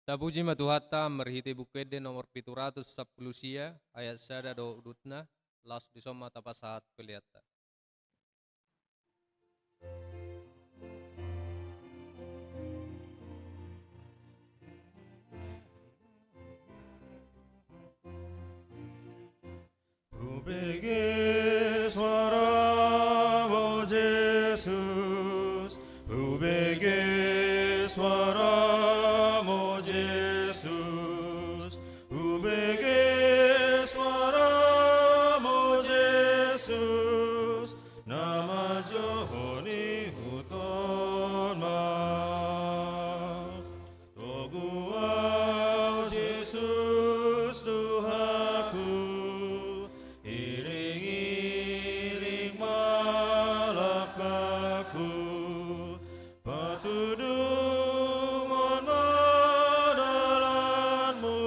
Tapuji ma Tuhanta marhite Buku Ende nomor pitu ratus sampulu sia, ayat sada dohot udutna, laos dison ma tapasahat peleanta. Hubege suaramu Jesus, hubege suaramu Jesus, hubege suaramu Jesus, na manjohon ihut on ma. Togu ahu Jesus Tuhanku, iring-iring ma langkangku, patuduhon ma dalanmu,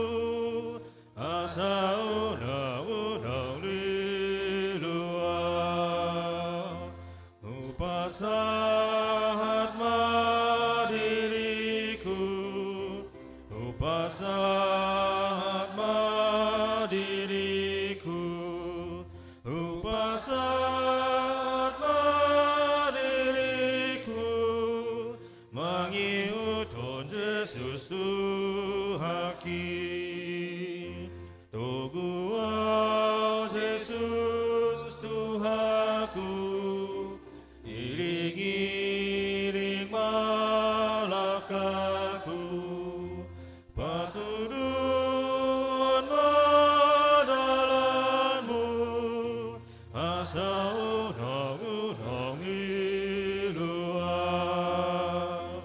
asa unang, unang lilu ahu. Hupasahat ma diringku, hupasahat ma diringku, hupasahat ma diringku, mangihuthon Jesus Tuhanki. Togu ahu Jesus Tuhanku, iring-iring ma langkangku, patuduhon ma dalanmu, asa unang, unang lilu ahu.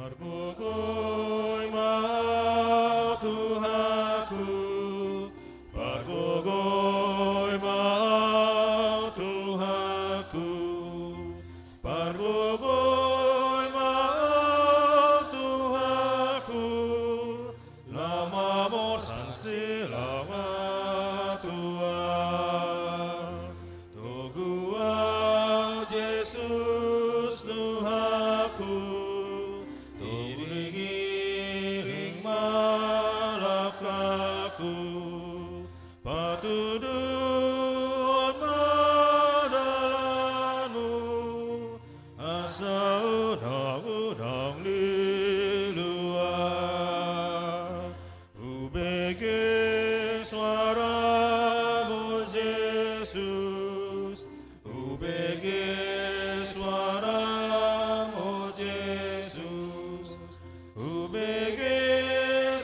Pargogoi ma ahu Tuhanku, pargogoi ma ahu Tuhanku, pargogoi ma ahu Tuhanku, lam mamorsan silang ahu. Togu ahu Jesus Tuhanku, iring-iring ma langkangku, patuduhon ma dalanmu, asa unang, unang lilu ahu. Hubege suaramu Jesus, hubege suaramu Jesus, hubege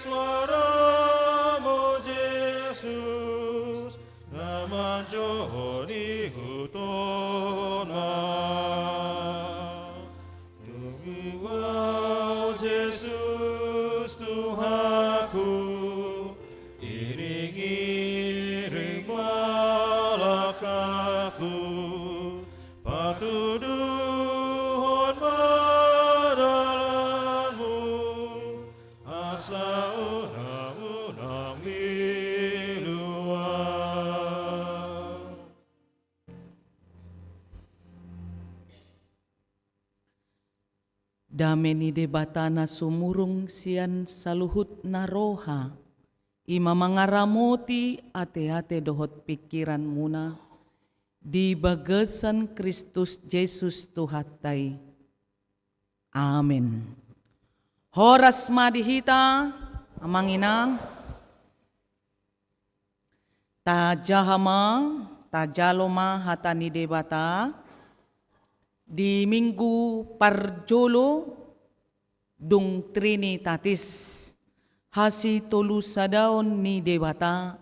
suaramu Jesus, na manjohon ihut on ma. Togu ahu Jesus Tuhanku, iring-iring ma langkangku, patuduhon ma dalanmu, asa unang, unang lilu ahu. Dame ni Debata na sumurung sian saluhutna roha, i ma mangaramoti ateate dohot pingkiranmuna di bagasan Kristus Jesus Tuhanta i. Amen. Horas ma di hita, amang inang. Tajaha ma, tajalo ma hata ni Debata di Minggu parjolo dung Trinitatis. Hasitolusadaon ni Debata,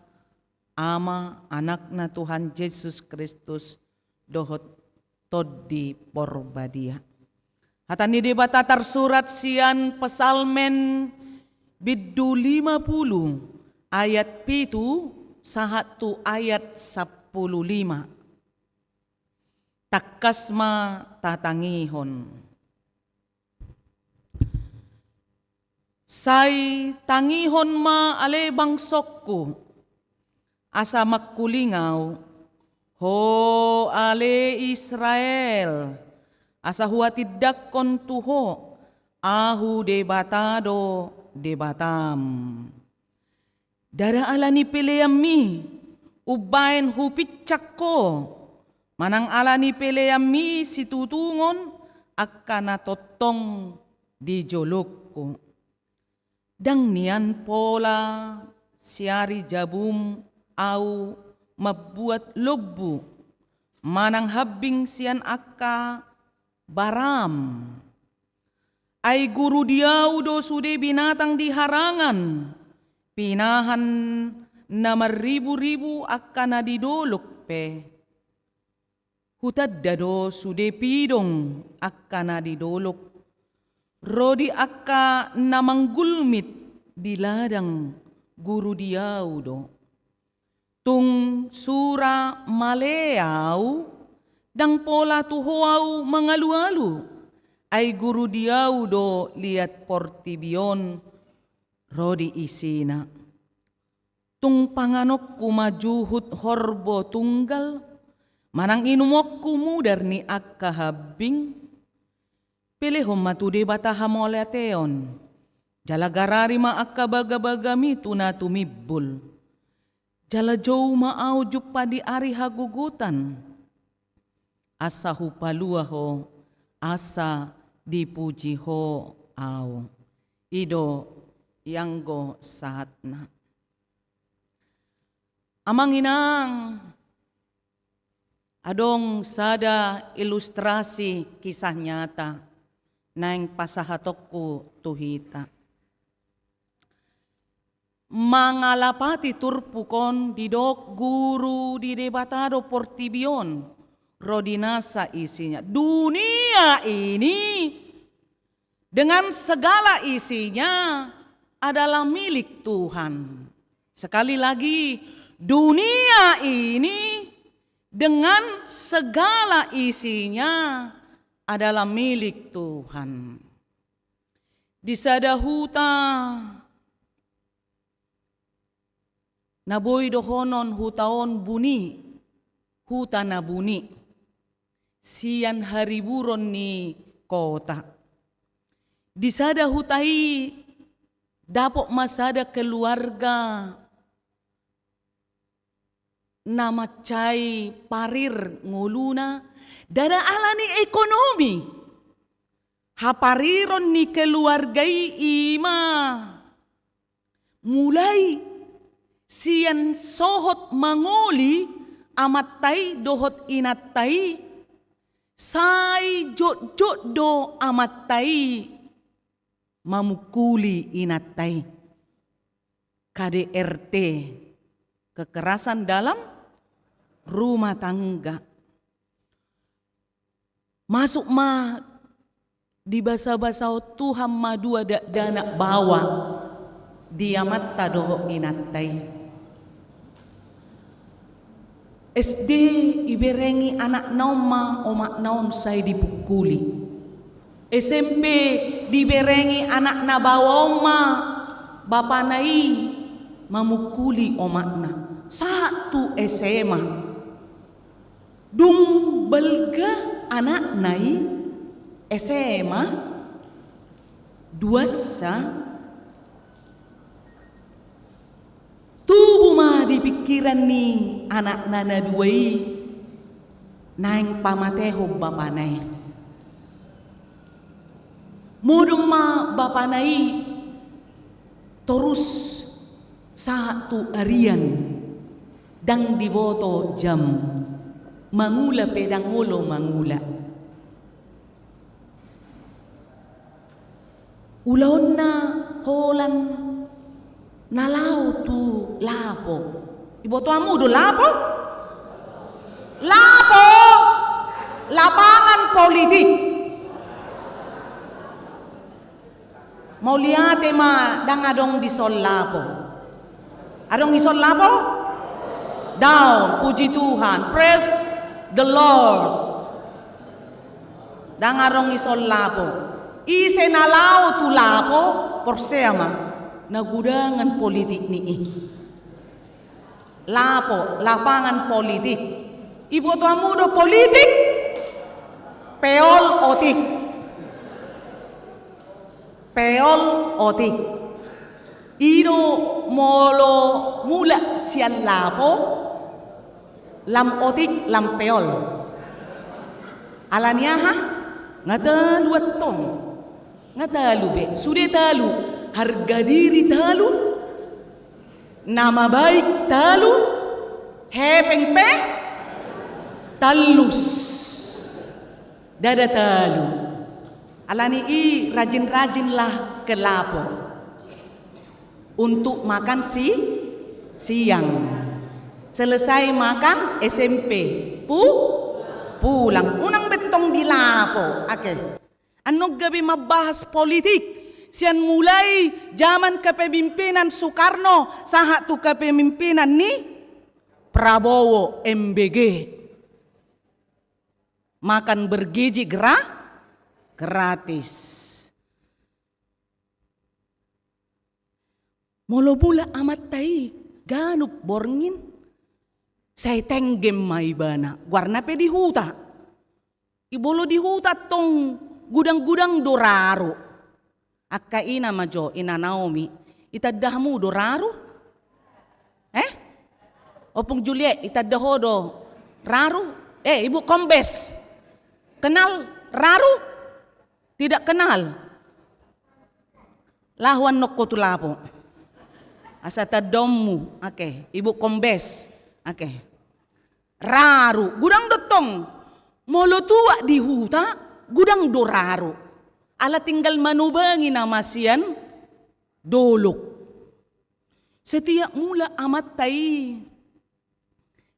Ama, Anakna Tuhan Jesus Kristus, dohot Tondi Porbadia. Hata ni Debata tarsurat sian Psalmen bindu lima pulu, ayat pitu sahat tu ayat sampulu lima. Tangkas ma tatangihon. Sai tangihon ma ale bangsongku, asa mangkuling ahu, ho ale Israel, asa huhatindangkon tu ho, ahu Debata do Debatam. Ndada ala ni peleanmi umbaen hupinsang ho, manang ala ni peleanmi situtungon angka na tongtong di jolongku. Ndang nian pola siari jabum ahu mambuat lombu, manang hambing sian angka baram. Ai guru di ahu do sude binatang di harangan, pinahan na marriburibu angka na di dolok pe. Hutanda do sude pidong angka na di dolok, ro di angka na manggulmit di ladang guru di ahu do. Tung sura male ahu, ndang pola tu ho ahu mangalualu, ai guru di ahu do liat portibi on ro di isina. Tung panganonku ma juhut horbo tunggal, manang inumonku mudar ni angka hambing? Pelehon ma tu Debata hamauliateon, jala garari ma angka bagabagami tu na tumimbul. Jala jou ma ahu jumpa di ari hagogotan, asa hupalua ho, asa dipuji ho ahu. I do ianggo sahatna. Amang inang, adong sada ilustrasi kisah nyata naeng pasahatonku tu hita. Mangalapati turpuk on didok guru di Debata do portibi on, ro di nasa isinya. Dunia ini dengan segala isinya adalah milik Tuhan. Sekali lagi, dunia ini dengan segala isinya adalah milik Tuhan. Di sada huta na boi dohonon huta on buni, huta na buni, sian hariburon ni kota. Di sada huta i dapot ma sada keluarga na mansai parir ngoluna, ndada ala ni ekonomi. Hapariron ni keluarga i ima mulai sian sohot mangoli amanta i dohot inanta i, sai jotjot do amanta i mamungkuli inanta i. K D R T, kekerasan dalam rumah tangga. Masuk ma dibasabasahon Tuhan ma dua dakdanak baoa di amanta dohot inanta i. S D iberengi anakna on ma omakna on sai dipungkuli. S M P diberengi anakna baoa on ma bapana i mamungkuli omakna. Sahat tu S M A. Dung balga anakna i S M A, duansa, tubu ma di pingkiran ni anakna na dua i naeng pamatehon bapana i. Modom ma bapana i torus sahat tu arian, ndang diboto jam mangula pe ndang olo mangula. Ulaonna holan Na laho tu lapo. Iboto hamu do lapo? Lapo! Lapangan politik. Mauliate ma, ndang adong dison lapo. Adong dison lapo? Daong, puji Tuhan. Praise the Lord. Ndang adong dison lapo. Ise na laho tu lapo, porsea ma, na gudangan politik ni i. Lapo, lapangan politik. Iboto hamu do politik? Peol otik. Peol otik. I do molo mulak sian lapo, lam otik, lam peol. Alani aha? Nga talu antong. Nga talu be. Sude talu. Harga diri talu. Nama baik talu. Hepeng pe tallus. Ndada talu. Alani i rajin-rajinlah ke lapo untuk makan si siang. Selesai makan S M P, pu-, pulang. Unang be tong di lapo. Oke. Annon gabe mambahas politik. Sian mulai zaman kepemimpinan Soekarno sahat tu kepemimpinan ni Prabowo, M B G. Makan bergizi gra-, gratis. Molo mulak amanta i ganup borngin, sai tenggem ma ibana, goarna pe di huta. I molo di huta tong gudang-gudang do raru. Angka ina ma jo, ina Naomi, itanda hamu do raru? Eh? Ompung Juliet, itanda ho do raru? Eh, Ibu Kombes. Kenal raru? Tidak kenal? Laho annon ho tu lapo. Asa tandaonmu, oke, Ibu Kombes. Oke. Raru, gudang do tong. Molo tuak di huta, gudang do raru. Ala tinggal manobangi nama sian dolok. Setiap mulak amanta i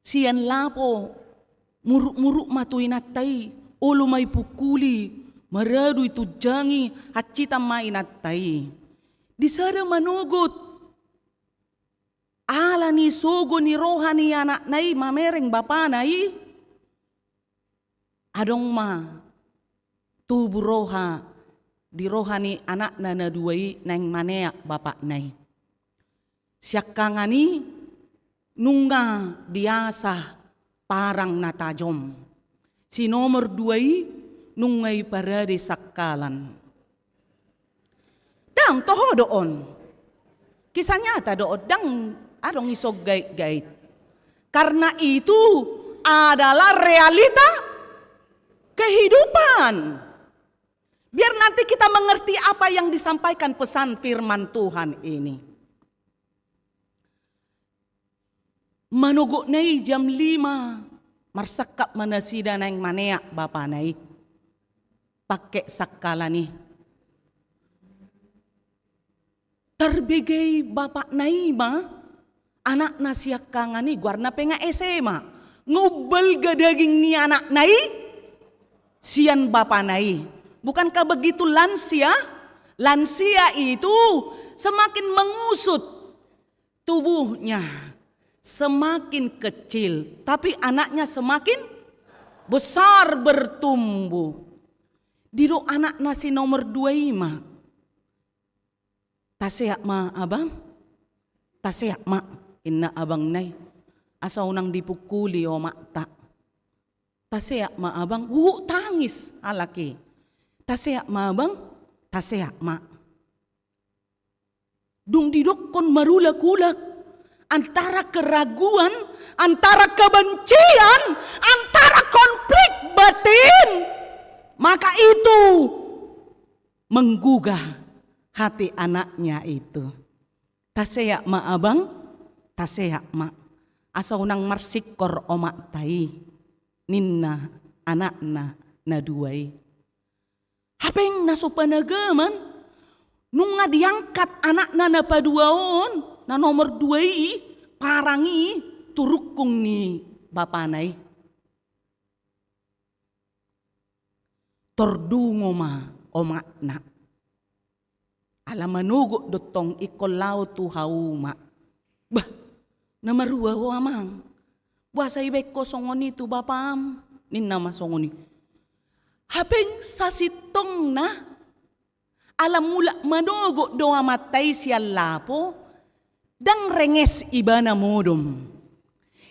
sian lapo, muruk-muruk ma tu inanta i, olo ma ipungkuli, maradu itunjangi, hansitan ma inanta i. Di sada manogot, ala ni sogo ni roha ni anakna i mamereng bapana i, adong ma tubu roha di roha ni anakna na dua i naeng maneak bapakna i. Siangkangan i nunga diasah parang na tajom. Si nomor dua i nunga iparade sangkalan. Ndang toho do on. Kisah nyata do on, ndang adong dison gait-gait. Karena itu adalah realita kehidupan. Biar nanti kita mengerti apa yang disampaikan pesan firman Tuhan ini. Manogotna i jam lima, marsangkap ma nasida naeng maneak bapana i. Pangke sangkalan i. Tarbege i bapakna i ma, anakna siangkangan i, goarna pe nga S M A. Nga umbalga daging ni anakna i sian bapana i. Bukankah begitu lansia? Lansia itu semakin mengusut tubuhnya, semakin kecil, tapi anaknya semakin besar, bertumbuh. Didok anakna si nomor dua i ma, "Taseat ma, Abang, taseat ma," ninna abangna i, "asa unang dipungkuli omakta. Taseat ma, Abang," huhut tangis halak i. "Taseat ma, Abang, taseat ma." Dung didokkon marulak-ulak antara keraguan, antara kebencian, antara konflik batin, maka itu menggugah hati anaknya itu. "Taseat ma, Abang, taseat ma. Asa unang marsingkor omakta i," ninna anakna na dua i. Hape na so panagaman, nunga diangkat anakna na padua on, Na nomor dua i, parang i tu rungkung ni bapana i. Tordungo ma omakna. Ala manogot do tong ingkon laho tu hauma. Bah, na marua ho amang. Boasa ibaen ho songon i tu bapam, ninna ma songon i. Hape sasintongna, ala mulak manogot do amanta i sian lapo, ndang renges ibana modom.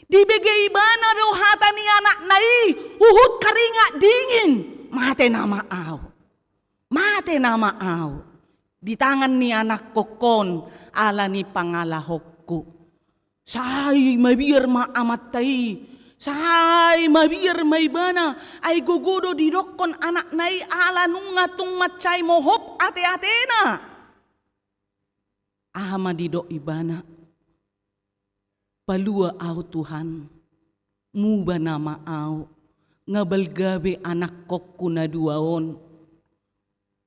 Dibege ibana do hata ni anakna i, huhut karingat dingin, mate nama au. Mate nama au di tangan ni anakkonhon ala ni pangalahonku. Sai mabiar ma amanta i, sai mabiar ma ibana, ai gogo do didokkon anakna i ala nunga tung mansai mohop ate-atena. Aha ma didok ibana? Palua au Tuhan, muba nama au, nga balga be anakkonhon na dua on.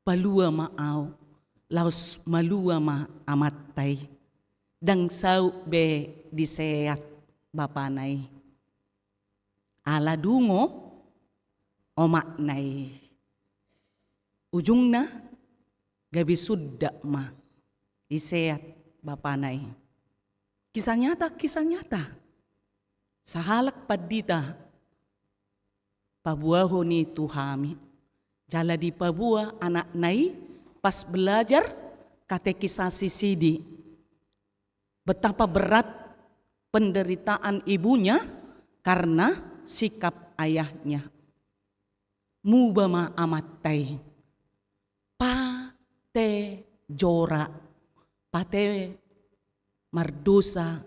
Palua ma au, laos malua ma amanta i. Ndang saut be diseat bapana i. Ala dungo omakna i. Ujungna gabe sundat ma, diseat bapana i. Kisah nyata, kisah nyata. Sahalak pandita paboahon i tu hami. Jala dipaboa anakna i pas belajar katekisasi sidi. Betapa berat penderitaan ibunya karena sikap ayahnya. Muba ma amanta i. Pate jora, pate mardosa,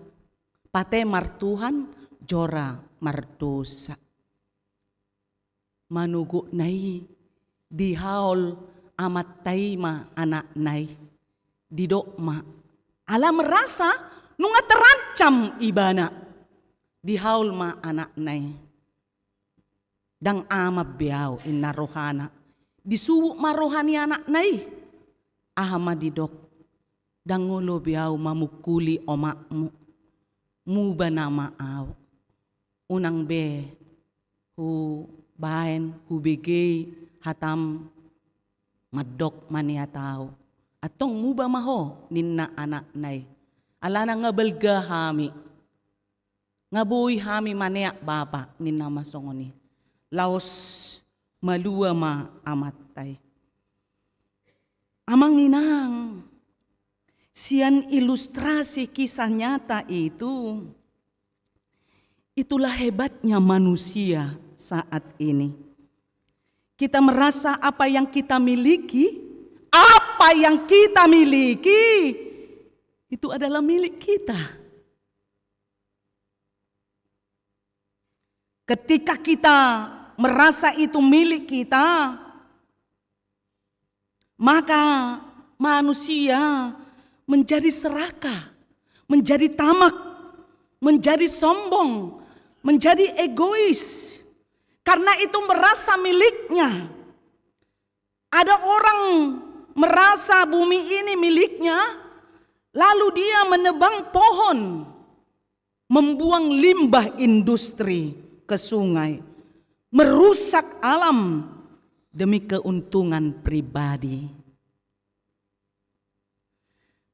pate martuhan, jora mardosa. Manogotna i dihaol amanta i ma anakna i. Didok ma, ala merasa nunga terancam ibana. Dihaol ma anakna i. Ndang aman be au, inna rohana. Disubut ma roha ni anakna i. Aha ma didok? Ndang olo be au mamungkuli omakmu. Muba nama au. Unang be hubaen, hubegei hatam mandok maneat au. Antong muba ma ho, ninna anakna i. Alana nga balga hami. Nga boi hami maneat bapa, ninna ma songon i. Laos malua ma amanta i. Amang inang, sian ilustrasi kisah nyata itu, itulah hebatnya manusia saat ini. Kita merasa apa yang kita miliki, apa yang kita miliki, itu adalah milik kita. Ketika kita merasa itu milik kita, maka manusia menjadi serakah, menjadi tamak, menjadi sombong, menjadi egois. Karena itu merasa miliknya. Ada orang merasa bumi ini miliknya, lalu dia menebang pohon, membuang limbah industri ke sungai, merusak alam demi keuntungan pribadi.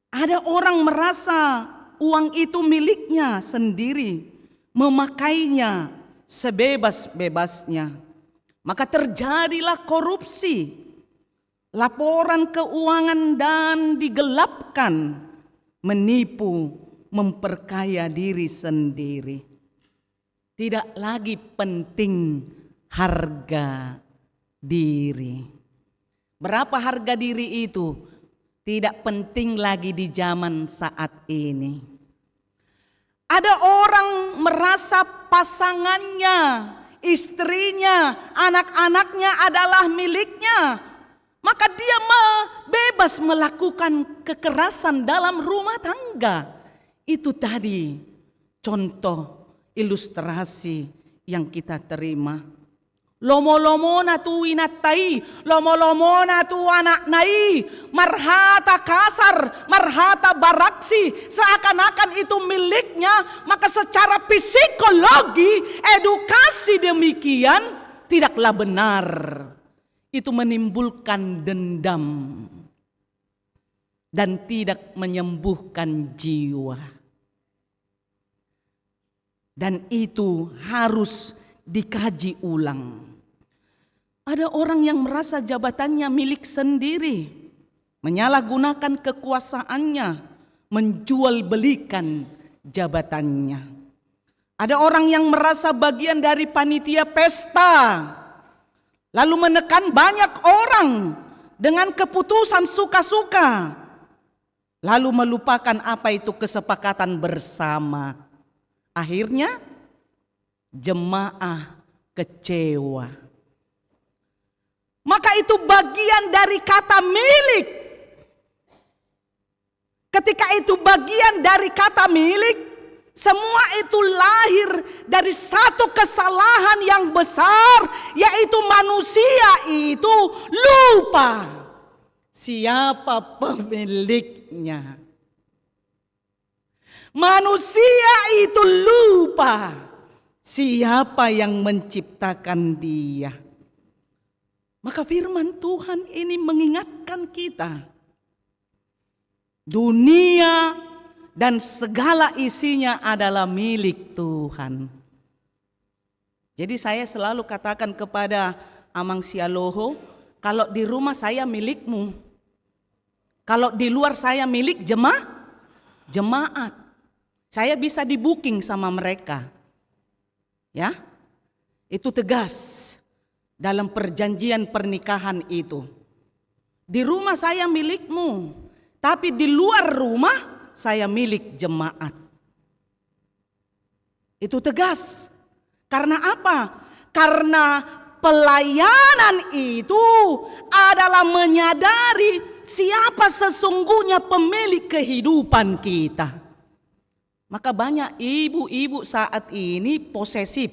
Ada orang merasa uang itu miliknya sendiri, memakainya sebebas-bebasnya. Maka terjadilah korupsi, laporan keuangan dan digelapkan, menipu, memperkaya diri sendiri. Tidak lagi penting harga diri. Berapa harga diri itu tidak penting lagi di zaman saat ini. Ada orang merasa pasangannya, istrinya, anak-anaknya adalah miliknya, maka dia me-, bebas melakukan kekerasan dalam rumah tangga. Itu tadi contoh ilustrasi yang kita terima. Lomo-lomona tu inanta i, lomo-lomona tu anakna i, marhata kasar, marhata baraksi, seakan-akan itu miliknya, maka secara psikologi, edukasi demikian tidaklah benar. Itu menimbulkan dendam dan tidak menyembuhkan jiwa. Dan itu harus dikaji ulang. Ada orang yang merasa jabatannya milik sendiri, menyalahgunakan kekuasaannya, menjual belikan jabatannya. Ada orang yang merasa bagian dari panitia pesta, lalu menekan banyak orang dengan keputusan suka-suka, lalu melupakan apa itu kesepakatan bersama. Akhirnya, jemaah kecewa. Maka itu bagian dari kata milik. Ketika itu bagian dari kata milik, semua itu lahir dari satu kesalahan yang besar, yaitu manusia itu lupa siapa pemiliknya. Manusia itu lupa siapa yang menciptakan dia. Maka firman Tuhan ini mengingatkan kita, dunia dan segala isinya adalah milik Tuhan. Jadi saya selalu katakan kepada Amang Sialoho, kalau di rumah saya milikmu, kalau di luar saya milik jema-, jemaat. Saya bisa di-booking sama mereka. Ya, itu tegas dalam perjanjian pernikahan itu. Di rumah saya milikmu, tapi di luar rumah saya milik jemaat. Itu tegas. Karena apa? Karena pelayanan itu adalah menyadari siapa sesungguhnya pemilik kehidupan kita. Maka banyak ibu-ibu saat ini posesif.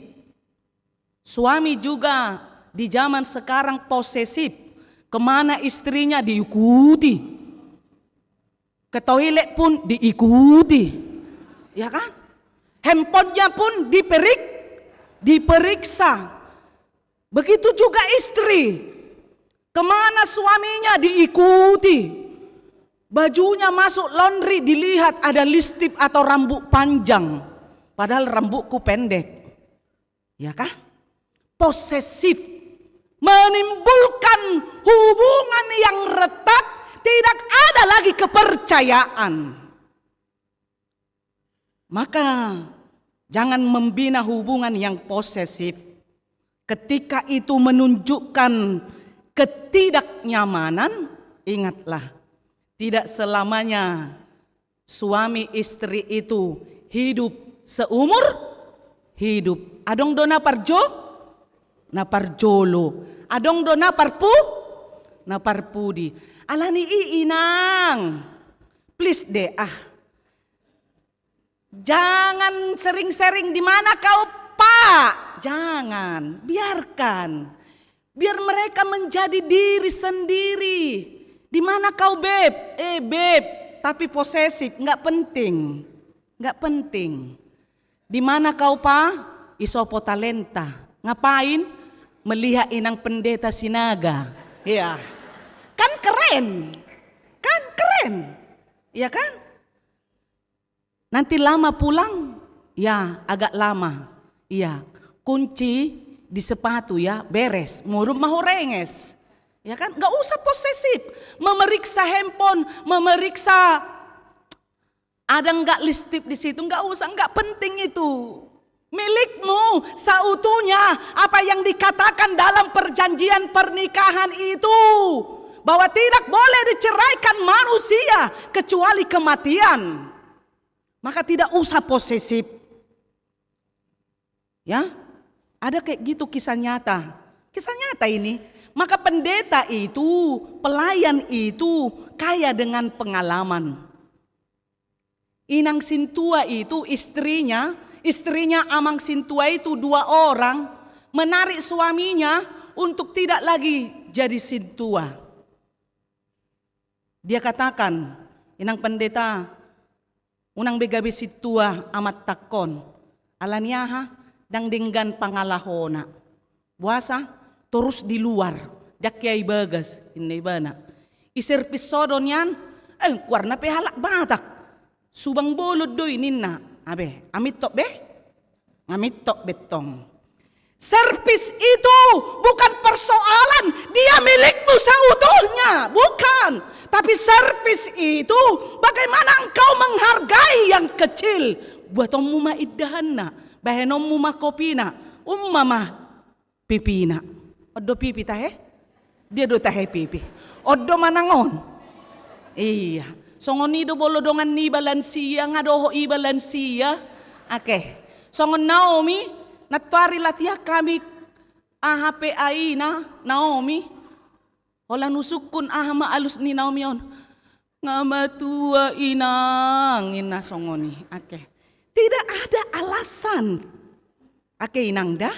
Suami juga di zaman sekarang posesif. Kemana istrinya diikuti. Ke toilet pun diikuti. Ya kan? Handphonenya pun diperik-, diperiksa. Begitu juga istri. Kemana suaminya diikuti. Bajunya masuk laundry, dilihat ada listip atau rambut panjang. Padahal rambutku pendek. Ya kan? Posesif. Menimbulkan hubungan yang retak, tidak ada lagi kepercayaan. Maka, jangan membina hubungan yang posesif. Ketika itu menunjukkan ketidaknyamanan, ingatlah, tidak selamanya suami istri itu hidup seumur hidup. Adong do na parjo-, na parjolo. Adong do na parpu-, na parpudi. Alani i, inang, please deh, ah. Jangan sering-sering, "Di mana kau, Pak?" Jangan, biarkan. Biar mereka menjadi diri sendiri. "Di mana kau, Beb?" "Eh, Beb," tapi posesif, nggak penting. Nggak penting. "Di mana kau, Pa?" "Isopo talenta." "Ngapain?" "Melihat Inang Pendeta Sinaga." Iya. Kan keren. Kan keren. Iya kan? Nanti lama pulang, ya, agak lama. Iya, kunci di sepatu, ya, beres. Muruk ma hurenges. Ya kan? Nggak usah posesif. Memeriksa handphone, memeriksa ada nggak listip di situ. Nggak usah, nggak penting itu. Milikmu seutuhnya. Apa yang dikatakan dalam perjanjian pernikahan itu, bahwa tidak boleh diceraikan manusia kecuali kematian. Maka tidak usah posesif. Ya, ada kayak gitu kisah nyata. Kisah nyata ini. Maka pendeta itu, pelayan itu kaya dengan pengalaman. Inang sintua itu, istrinya, istrinya Amang Sintua itu dua orang, menarik suaminya untuk tidak lagi jadi sintua. Dia katakan, inang pendeta, unang be gabe sintua amantangkon. Alani aha? Ndang denggan pangalahona. Boasa? Torus di luar, ndang hea i bagas, inna ibana. I servis so do nian, eh, goarna pe halak Batak. Subang bolon do i ninna. Abe, amitop be? Amitop be tong. Servis itu bukan persoalan dia milikmu seutuhnya, bukan. Tapi servis itu bagaimana engkau menghargai yang kecil. Buatonmu ma indahanna, bahenonmu ma kopina, ummama pipina. On do pipi tahe? Dia do tahe pipi. On do manang on. Iya. Songon i do molo dongan niba lansia, nga dohot iba lansia. Oke. Songon Naomi, nantoari latihan hami aha pe aina Naomi. Holan husungkun aha ma alus ni Naomi on. Nga matua inang, inna songon i. Oke. Tidak ada alasan. Oke, inang da.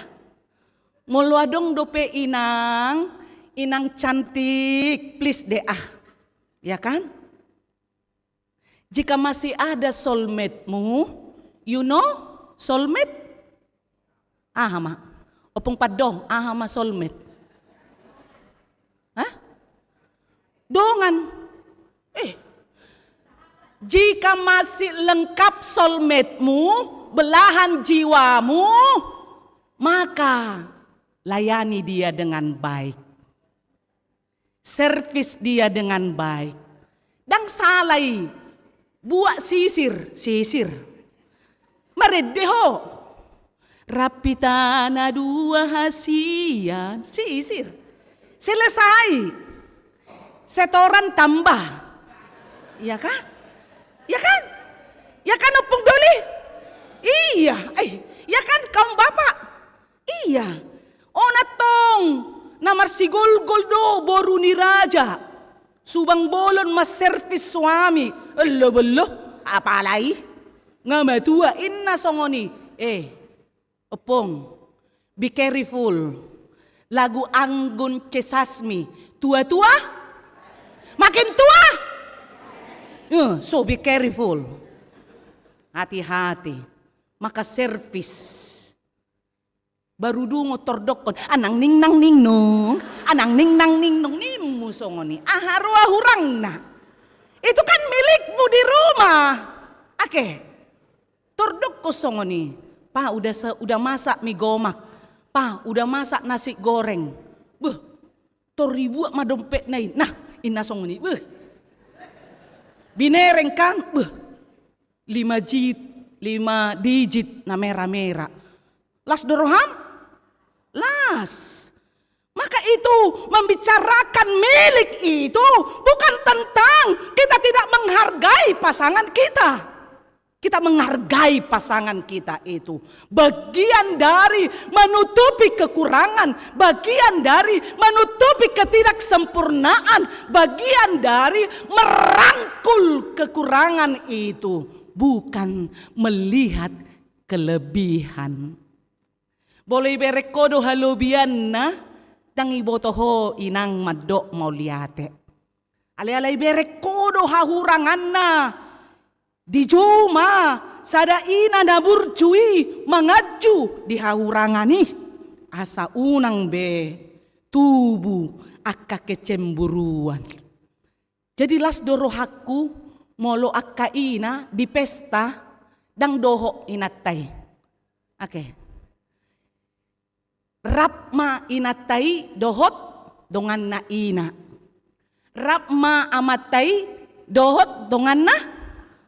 Molo adong dope inang, inang cantik, please deh ah. Ya kan? Jika masih ada soulmate-mu, you know soulmate? Aha ma? Ompung Pando, aha ma soulmate? Hah? Dongan. Eh. Jika masih lengkap soulmate-mu, belahan jiwamu, maka layani dia dengan baik. Servis dia dengan baik. Ndang sala i. Buat sisir, sisir. Marende ho. Rap hita na dua hasian, sisir. Selesai. Setoran tambah. Iya kan? Iya kan? Iya kan, Ompung Doli? Iya. Eh, iya kan, kaum bapak? Iya. Ona tong, na marsigolgol do boru ni raja. Subang bolon ma servis suami. Elo belo, apalai. Nga matua, inna songon i. Eh, Ompung, be careful. Lagu Anggun C Sasmi. Tua-tua? Makin tua? Eh, so be careful. Hati-hati. Maka servis. Baru dungo tordokkon, anang ning nang ning nung, anang ning nang ning nung, nimmu songon i. Aha roha hurangna? Itu kan milikmu di rumah. Oke. Tordokkon songon i. Pa, udah se-, udah masak mie gomak. Pa, udah masak nasi goreng. Beuh. Tor ibuat ma dompetna i. Nah, inna songon i. Beuh. Binereng kan? Beuh. Lima jit, lima digit na mera-mera. Las do roham? Las. Maka itu, membicarakan milik itu bukan tentang kita tidak menghargai pasangan kita. Kita menghargai pasangan kita itu. Bagian dari menutupi kekurangan, bagian dari menutupi ketidaksempurnaan, bagian dari merangkul kekurangan itu. Bukan melihat kelebihan. Molo ibereng ho do halobianna, ndang iboto ho inang mandok mauliate. Alai ala ibereng ho do hahuranganna, dijou ma sada ina na burju i manganju di hahurangan i. Asa unang be tubu angka kecemburuan. Jadi las do rohangku molo angka ina di pesta ndang dohot inanta i. Oke. Rap ma inanta i dohot donganna ina. Rap ma amanta i dohot donganna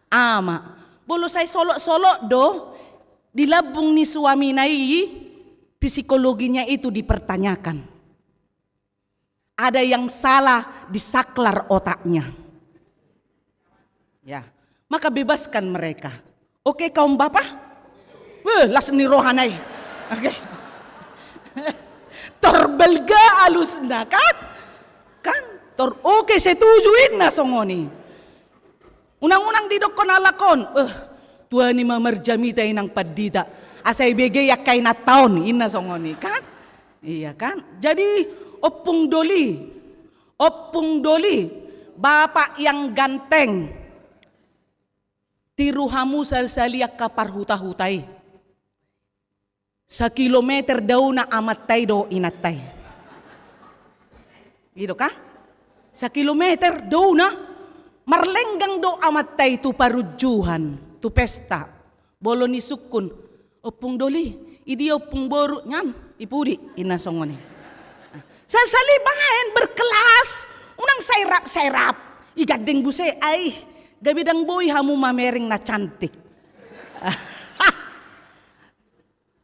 ama. Molo sai solot-solot do di lambung ni suamina i, psikologinya itu dipertanyakan. Ada yang salah di saklar otaknya. Ya, maka bebaskan mereka. Oke, kaum bapa? Weh, las ni rohana i. Oke. Tor balga alusna, kan? Kan? Tor oke, setuju inna songon i. Unang-unang didokkon halak on, eh, tuani ma marjamita inang pandita. Asa ibege i angka inanta on, inna songon i, kan? Iya kan? Jadi, Ompung Doli, Ompung Doli, bapak yang ganteng. Tiru hamu sahali-sahali angka parhuta-huta i. Sakilometer dauna amanta i dohot inanta i. I do kan? Sakilometer dauna, marlenggang do amanta i tu parunjuhan, tu pesta. Molo ni sungkun, "Ompung Doli, i dia ompung boru?" "Nian, i pudi," inna songon i. Sahali-sahali baen berkelas, unang sairap-sairap. I gandeng muse, ai gabe ndang boi hamu mamereng na cantik.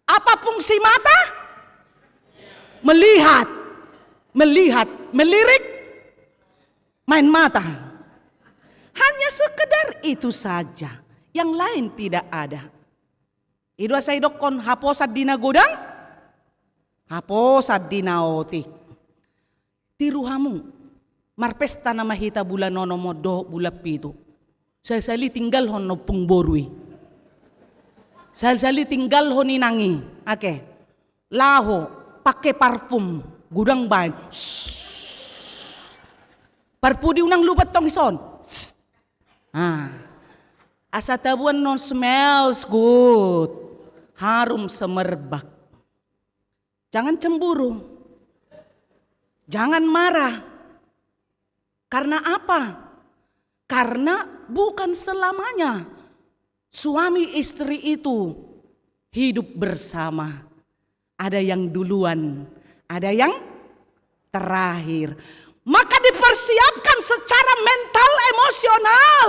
Apa fungsi mata? Melihat, melihat, melirik, main mata. Hanya sekedar itu saja, yang lain tidak ada. I do asa idokkon, haposan di na godang, haposan di na otik. Tiru hamu, marpesta nama hita bulan onom on dohot bulan pitu. Sahali-sahali tinggalhon ompung boru i. Sahali-sahali tinggalhon inang i. Ake. Laho, pake parfum, godang baen. Parpudi unang lupa tong ison. Ah. Asa tabuan non smells good. Harum semerbak. Jangan cemburu. Jangan marah. Karena apa? Karena bukan selamanya suami istri itu hidup bersama. Ada yang duluan, ada yang terakhir. Maka dipersiapkan secara mental, emosional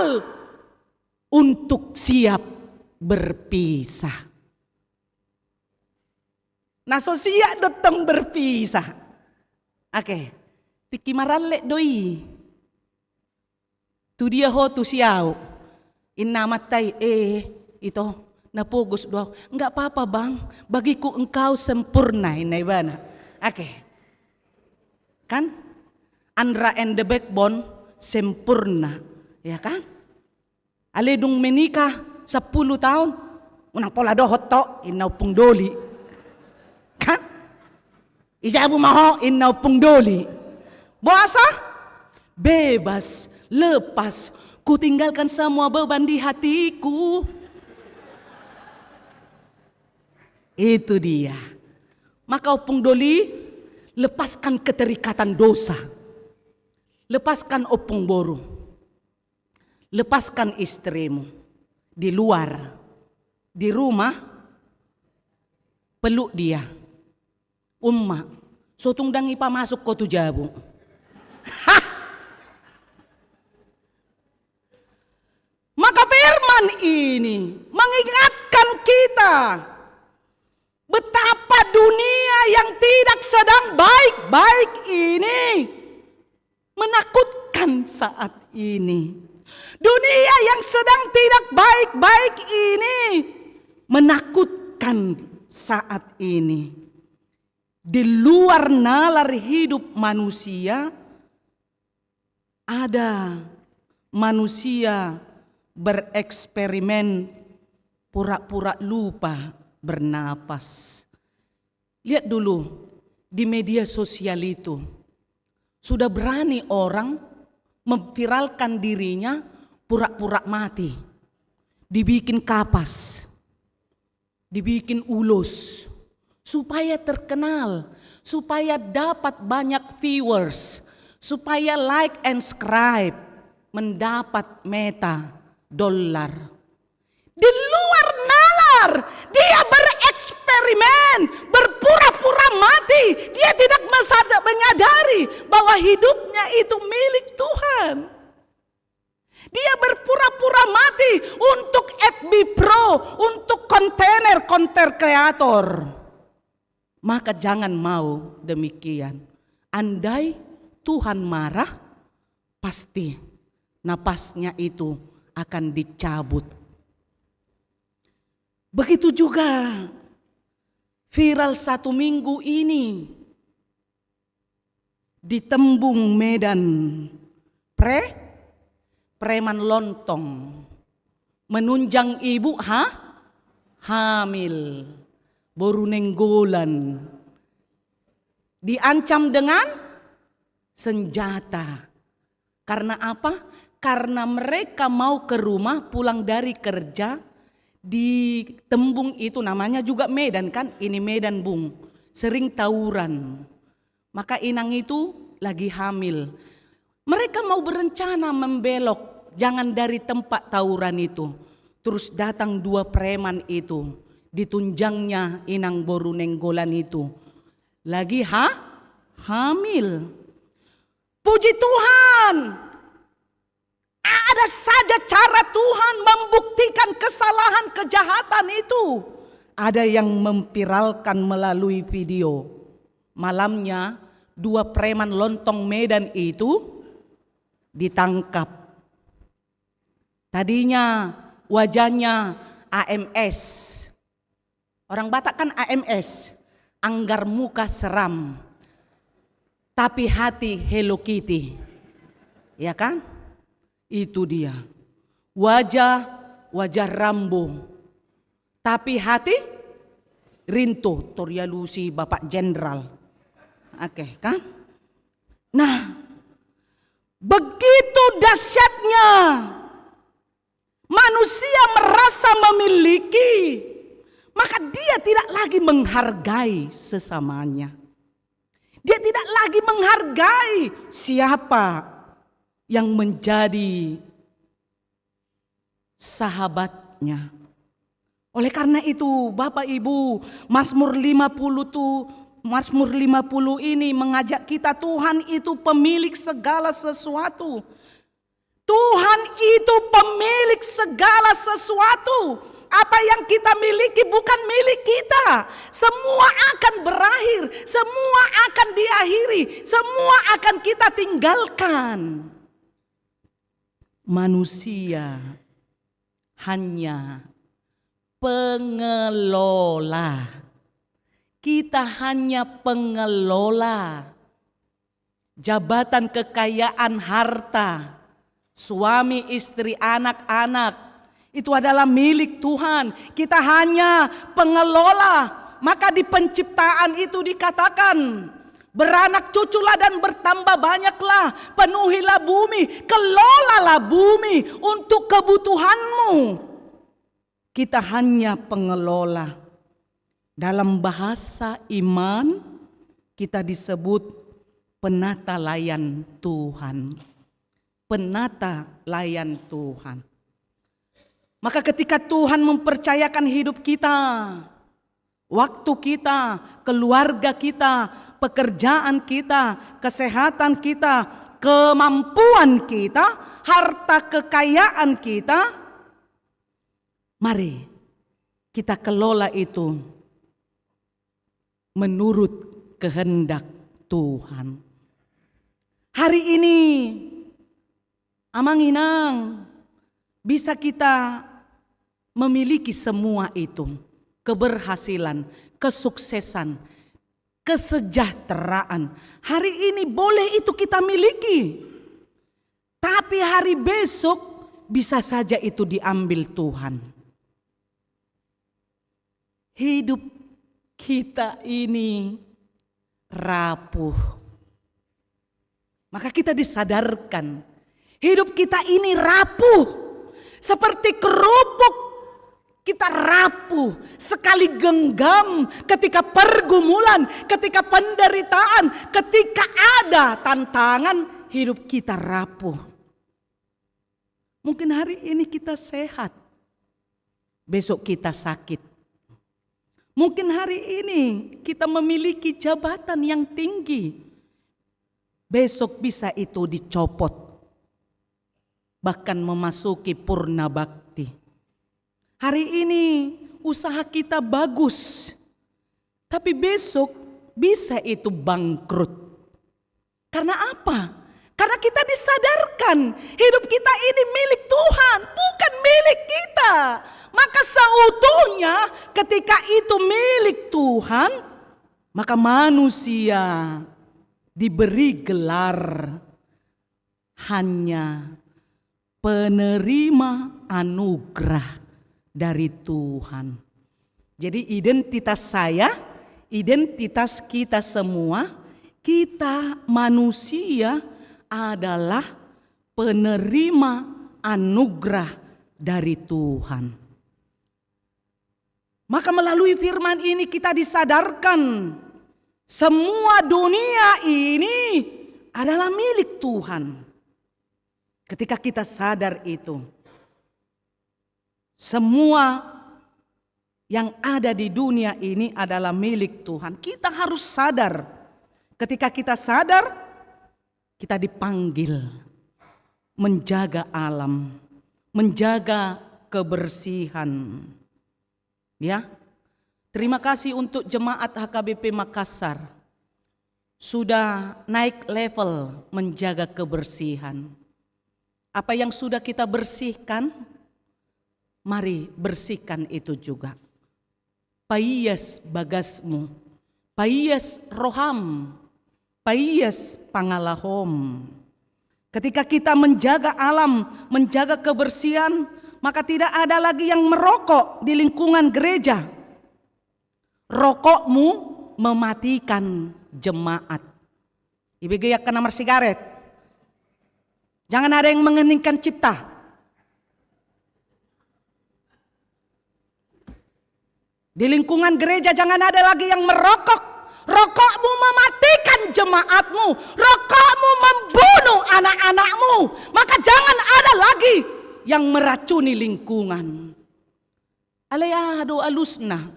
untuk siap berpisah. Na so siap do tong berpisah. Ake, tingki marallet do i. Tu dia ho? Tu si au. Inna amanta i, eh, ito, na pogos do au. Nggak apa-apa, Bang, bagiku engkau sempurna, inna ibana. Ake. Kan? Andra and the Backbone sempurna. Ya kan? Ale dung menikah sampulu taon, unang pola dohot to, inna ompung doli. Kan? I jabu ma ho, inna ompung doli. Boasa? Bebas, lepas, kutinggalkan semua beban di hatiku. Itu dia. Maka ompung doli, lepaskan keterikatan dosa. Lepaskan ompung boru. Lepaskan istrimu di luar, di rumah, peluk dia. Umma, so tung ndang ipamasuk ho tu jabu. Hah! Maka firman ini mengingatkan kita betapa dunia yang tidak sedang baik-baik ini menakutkan saat ini. Dunia yang sedang tidak baik-baik ini menakutkan saat ini. Di luar nalar hidup manusia, ada manusia bereksperimen pura-pura lupa bernapas. Lihat dulu di media sosial itu. Sudah berani orang memviralkan dirinya pura-pura mati. Dibikin kapas, dibikin ulos, supaya terkenal, supaya dapat banyak viewers, supaya like and subscribe, mendapat meta dolar. Di luar nalar, dia bereksperimen, berpura-pura mati. Dia tidak mesa-, menyadari bahwa hidupnya itu milik Tuhan. Dia berpura-pura mati untuk F B Pro, untuk kontainer, konten kreator. Maka jangan mau demikian. Andai Tuhan marah, pasti napasnya itu akan dicabut. Begitu juga viral satu minggu ini di Tembung, Medan, pre-, preman lontong menunjang ibu ha-, hamil, boru Nainggolan. diancam dengan senjata. Karena apa? Karena mereka mau ke rumah pulang dari kerja, di Tembung itu, namanya juga Medan kan, ini Medan, Bung, sering tawuran. Maka inang itu lagi hamil. Mereka mau berencana membelok, jangan dari tempat tawuran itu. Terus datang dua preman itu, ditunjangnya inang boru Nainggolan itu. Lagi ha-, hamil. Puji Tuhan, ada saja cara Tuhan membuktikan kesalahan, kejahatan itu. Ada yang memviralkan melalui video. Malamnya, dua preman lontong Medan itu ditangkap. Tadinya wajahnya A M S. Orang Batak kan A M S, anggar muka seram, tapi hati Hello Kitty. Ya kan? Itu dia. Wajah, wajah Rambo. Tapi hati Rinto, tor dialusi Bapak Jenderal. Oke, kan? Nah, begitu dahsyatnya manusia merasa memiliki, maka dia tidak lagi menghargai sesamanya. Dia tidak lagi menghargai siapa yang menjadi sahabatnya. Oleh karena itu, Bapak Ibu, Mazmur lima puluh tu, Mazmur lima puluh ini mengajak kita, Tuhan itu pemilik segala sesuatu. Tuhan itu pemilik segala sesuatu. Apa yang kita miliki bukan milik kita. Semua akan berakhir, semua akan diakhiri, semua akan kita tinggalkan. Manusia hanya pengelola. Kita hanya pengelola. Jabatan, kekayaan, harta, suami, istri, anak-anak, itu adalah milik Tuhan. Kita hanya pengelola. Maka di penciptaan itu dikatakan, beranak cuculah dan bertambah banyaklah, penuhilah bumi, kelolalah bumi untuk kebutuhanmu. Kita hanya pengelola. Dalam bahasa iman, kita disebut penata layan Tuhan. Penata layan Tuhan. Maka ketika Tuhan mempercayakan hidup kita, waktu kita, keluarga kita, pekerjaan kita, kesehatan kita, kemampuan kita, harta kekayaan kita, mari kita kelola itu menurut kehendak Tuhan. Hari ini, Amang Inang, bisa kita memiliki semua itu, keberhasilan, kesuksesan, kesejahteraan. Hari ini boleh itu kita miliki. Tapi hari besok bisa saja itu diambil Tuhan. Hidup kita ini rapuh. Maka kita disadarkan, hidup kita ini rapuh. Seperti kerupuk, kita rapuh. Sekali genggam, ketika pergumulan, ketika penderitaan, ketika ada tantangan, hidup kita rapuh. Mungkin hari ini kita sehat, besok kita sakit. Mungkin hari ini kita memiliki jabatan yang tinggi, besok bisa itu dicopot, bahkan memasuki purna bakti. Hari ini usaha kita bagus, tapi besok bisa itu bangkrut. Karena apa? Karena kita disadarkan hidup kita ini milik Tuhan, bukan milik kita. Maka seutuhnya ketika itu milik Tuhan, maka manusia diberi gelar hanya penerima anugerah dari Tuhan. Jadi identitas saya, identitas kita semua Kita manusia adalah penerima anugerah dari Tuhan. Maka melalui firman ini kita disadarkan semua dunia ini adalah milik Tuhan. Ketika kita sadar itu, semua yang ada di dunia ini adalah milik Tuhan. Kita harus sadar. Ketika kita sadar, kita dipanggil menjaga alam, menjaga kebersihan. Ya. Terima kasih untuk jemaat H K B P Makassar sudah naik level menjaga kebersihan. Apa yang sudah kita bersihkan, mari bersihkan itu juga. Paias bagasmu, paias roham, paias pangalahom. Ketika kita menjaga alam, menjaga kebersihan, maka tidak ada lagi yang merokok di lingkungan gereja. Rokokmu mematikan jemaat. Ibege angka na marsigaret. Jangan ada yang mengheningkan cipta. Di lingkungan gereja jangan ada lagi yang merokok. Rokokmu mematikan jemaatmu. Rokokmu membunuh anak-anakmu. Maka jangan ada lagi yang meracuni lingkungan. Alai aha do alusna?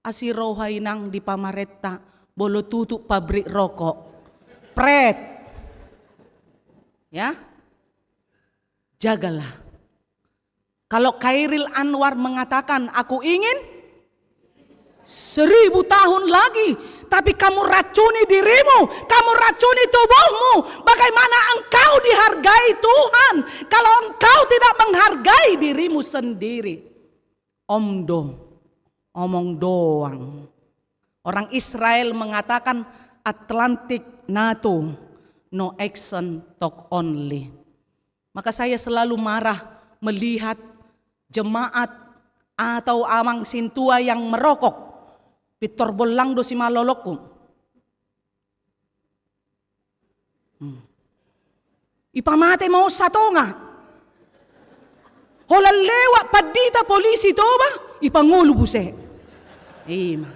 Asi roha inang di pamarenta, molo tutup pabrik rokok. Pret. Ya. Jagalah. Kalau Khairil Anwar mengatakan, "Aku ingin seribu tahun lagi," tapi kamu racuni dirimu, kamu racuni tubuhmu, bagaimana engkau dihargai Tuhan kalau engkau tidak menghargai dirimu sendiri? Om do, omong doang. Orang Israel mengatakan, "Atlantic NATO, no action, talk only." Maka saya selalu marah melihat jemaat atau amang sintua yang merokok. Pintor bollang do simalolongku. Hmm. Ipamate ma on satonga. Holan lewat pandita polisi Toba, ipangolu buse. Ima.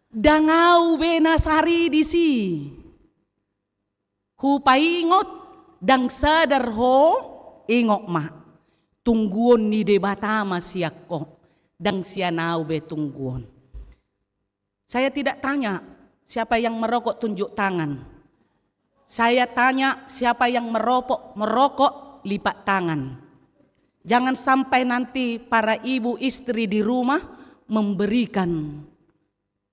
Ndang au be na sari disi. Hupaingot, ndang sadar ho, ingot ma. Tungguon ni Debata ma sian ho, ndang sian au be tungguon. Saya tidak tanya siapa yang merokok tunjuk tangan. Saya tanya siapa yang meropok, merokok lipat tangan. Jangan sampai nanti para ibu istri di rumah memberikan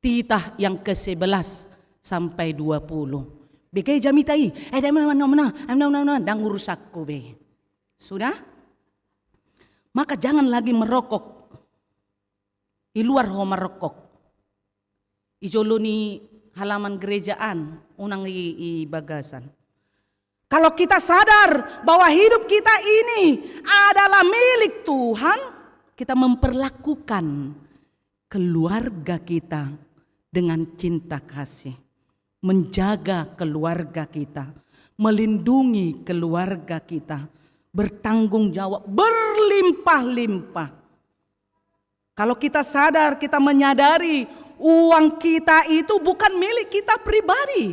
titah yang ke sebelas sampai dua puluh. Bege jamita i, eh, dah, mana, mana, mana, mana, mana, mana, ndang urusanku be. Sudah? Maka jangan lagi merokok. Di luar ho marokok. Di jolo ni halaman gereja an, unang i, i bagasan. Kalau kita sadar bahwa hidup kita ini adalah milik Tuhan, kita memperlakukan keluarga kita dengan cinta kasih, menjaga keluarga kita, melindungi keluarga kita, bertanggung jawab berlimpah-limpah. Kalau kita sadar, kita menyadari uang kita itu bukan milik kita pribadi.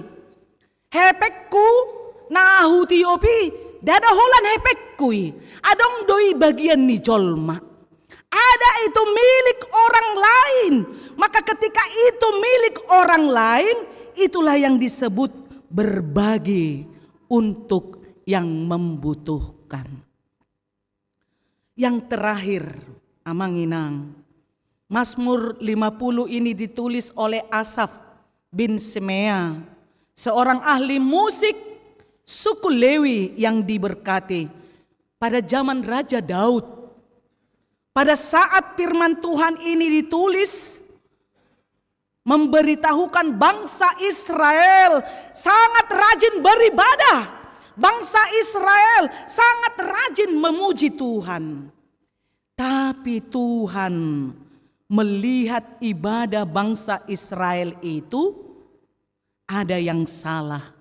Hepengku na hutiop i, ndada holan hepengku i. Adong do i bagian ni jolma. Ada itu milik orang lain. Maka ketika itu milik orang lain, itulah yang disebut berbagi untuk yang membutuhkan. Yang terakhir, amang inang, Mazmur lima puluh ini ditulis oleh Asaf bin Semea, seorang ahli musik suku Lewi yang diberkati pada zaman Raja Daud. Pada saat firman Tuhan ini ditulis, memberitahukan bangsa Israel sangat rajin beribadah. Bangsa Israel sangat rajin memuji Tuhan. Tapi Tuhan melihat ibadah bangsa Israel itu, ada yang salah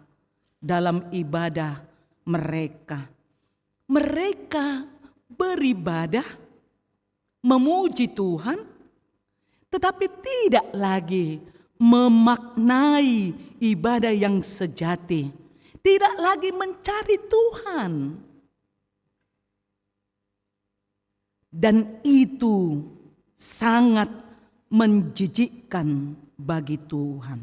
dalam ibadah mereka. Mereka beribadah, memuji Tuhan, tetapi tidak lagi memaknai ibadah yang sejati, tidak lagi mencari Tuhan. Dan itu sangat menjijikkan bagi Tuhan.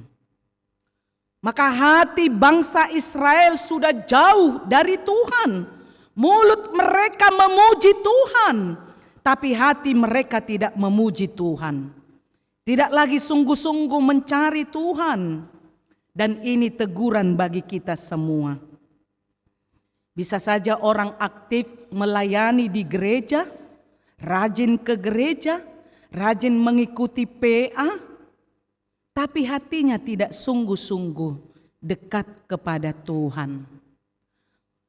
Maka hati bangsa Israel sudah jauh dari Tuhan. Mulut mereka memuji Tuhan, tapi hati mereka tidak memuji Tuhan. Tidak lagi sungguh-sungguh mencari Tuhan. Dan ini teguran bagi kita semua. Bisa saja orang aktif melayani di gereja, rajin ke gereja, rajin mengikuti P A, tapi hatinya tidak sungguh-sungguh dekat kepada Tuhan.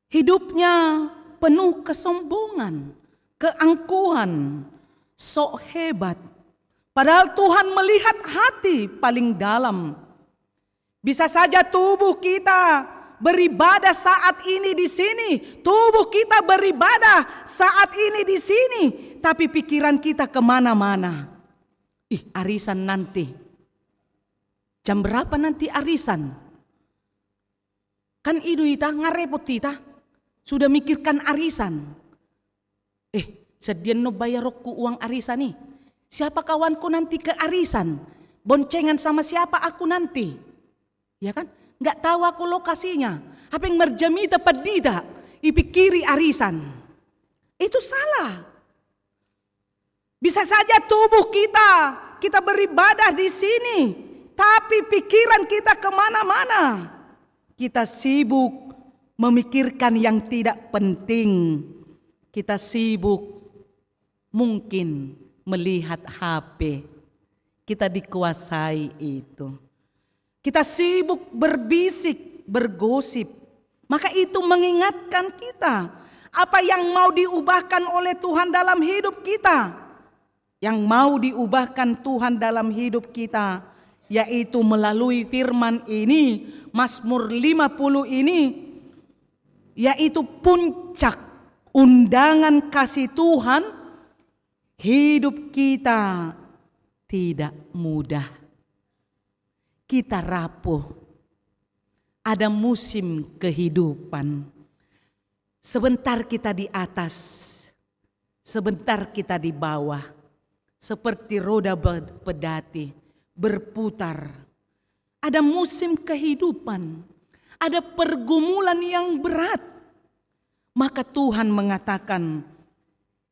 Hidupnya penuh kesombongan, keangkuhan, sok hebat. Padahal Tuhan melihat hati paling dalam. Bisa saja tubuh kita beribadah saat ini di sini, tubuh kita beribadah saat ini di sini, tapi pikiran kita kemana-mana. Ih, arisan nanti. Jam berapa nanti arisan? Kan i do hita, nga repot hita. Sudah mikirkan arisan. Eh, seddi annon bayaronku uang arisan i. Siapa kawanku nanti ke arisan? Boncengan sama siapa aku nanti? Ya kan? Nggak tahu aku lokasinya. Apa yang merjamita pedita, ipikiri arisan. Itu salah. Bisa saja tubuh kita, kita beribadah di sini, tapi pikiran kita kemana-mana. Kita sibuk memikirkan yang tidak penting. Kita sibuk mungkin melihat H P. Kita dikuasai itu. Kita sibuk berbisik, bergosip. Maka itu mengingatkan kita apa yang mau diubahkan oleh Tuhan dalam hidup kita. Yang mau diubahkan Tuhan dalam hidup kita, yaitu melalui firman ini, Mazmur lima puluh ini, yaitu puncak undangan kasih Tuhan, hidup kita tidak mudah. Kita rapuh. Ada musim kehidupan. Sebentar kita di atas, sebentar kita di bawah. Seperti roda be-, pedati berputar. Ada musim kehidupan, ada pergumulan yang berat. Maka Tuhan mengatakan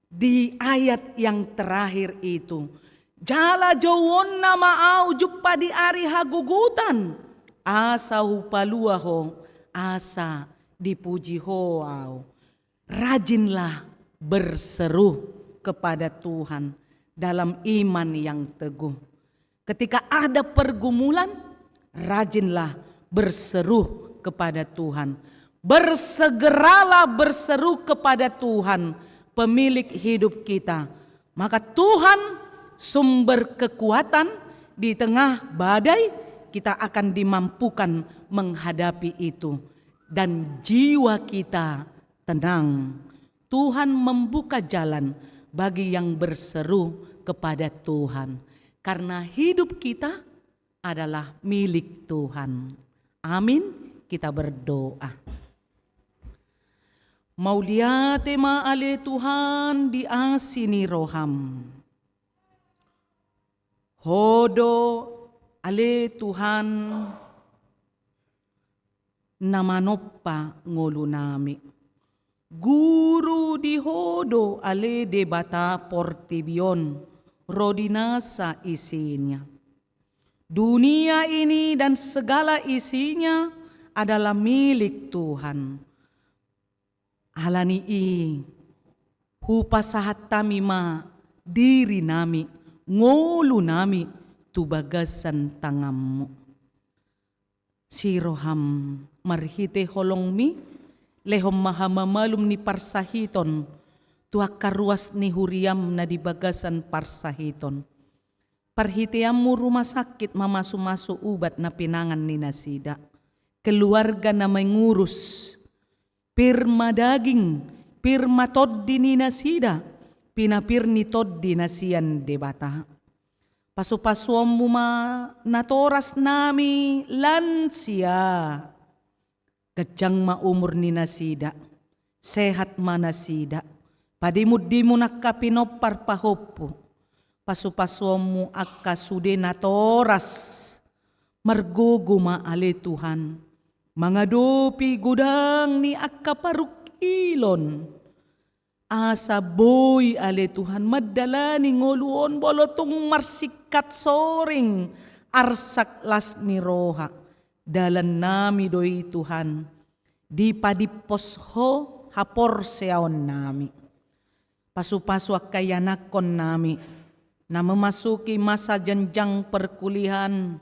di ayat yang terakhir itu, "Jala jouonna ma ahu jumpa di ari hagogotan, asa hupalua ho, asa dipuji ho ahu." Rajinlah berseru kepada Tuhan dalam iman yang teguh. Ketika ada pergumulan, rajinlah berseru kepada Tuhan. Bersegeralah berseru kepada Tuhan, pemilik hidup kita. Maka Tuhan sumber kekuatan di tengah badai, kita akan dimampukan menghadapi itu. Dan jiwa kita tenang. Tuhan membuka jalan bagi yang berseru kepada Tuhan. Karena hidup kita adalah milik Tuhan. Amin. Kita berdoa. Mauliate ma ale Tuhan di asi ni roham. Ho do ale Tuhan na manompa ngolunami. Guru di Ho do ale Debata portibi on, ro di nasa isina. Dunia ini dan segala isinya adalah milik Tuhan. Ala ni i, hupasahat hami ma dirinami, ngolunami tu bagasan tanganmu. Si roham marhite holongmi, lehon ma hamamalum ni parsahiton tu angka ruas ni huriam na di bagasan parsahiton. Parhiteanmu rumah sakit mamasumasu ubat na pinangan ni nasida, keluarga na mengurus, pir ma daging, pir ma tondi ni nasida, pinapir ni tondi na sian Debata. Pasupasuonmu ma natorasnami lansia. Ganjang ma umur ni nasida, sehat ma nasida, padimundimun angka pinompar pahompu, pasupasuonmu angka sude natoras, margogo ma ale Tuhan, mangadopi godang ni angka parungkilon, asa boi ale Tuhan mandalani ngolu on molo tung marsingkat soring arsak las ni roha. Dalannami do i Tuhan, dipadimpos Ho haporseaonnami. Pasupasu angka ianakkonnami na memasuki masa jenjang perkuliahan,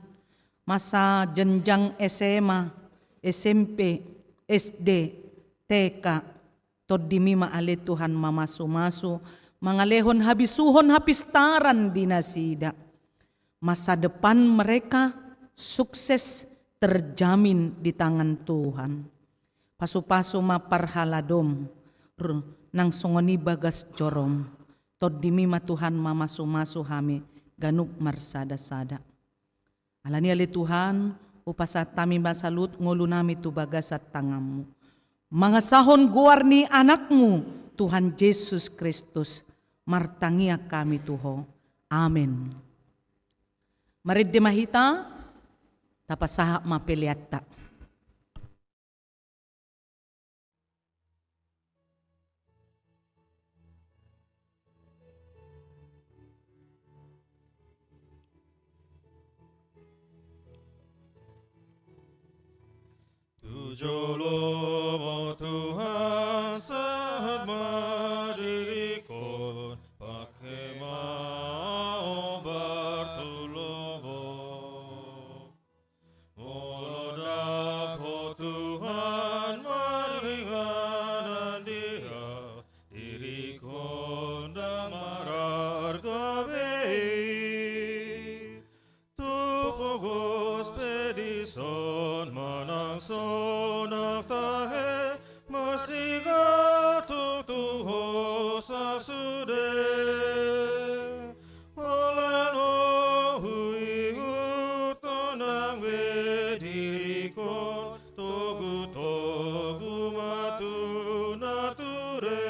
masa jenjang S M A, S M P, S D, T K, Tondimi ma ale Tuhan mamasumasu, mangalehon habisuhon hapistaran di nasida. Masa depan mereka sukses terjamin di tangan Tuhan. Pasupasu ma parhaladom, r-, nang songon i bagas jorom. Tondimi ma Tuhan mamasumasu hami ganup marsadasada. Alani ale Tuhan, hupasahat hami ma saluhut ngolunami tu bagasan tanganmu. Mangasahon goar ni anakmu, Tuhan Jesus Kristus, martangiang hami tu Ho. Amen. Marende ma hita, tapasahat ma peleanta. Tu jolomu Tuhan, sahat ma diringkon, pangke ma ombar tu lomo. Molo ndang Ho Tuhan, mangihuthon dia, diringkon ndang mararga be i. Tung pogos pe dison manang sonang tahe, marsigantung tu Ho sasude. Holan Ho huihuthon, ndang be diringkon, togutogu ma tu nature.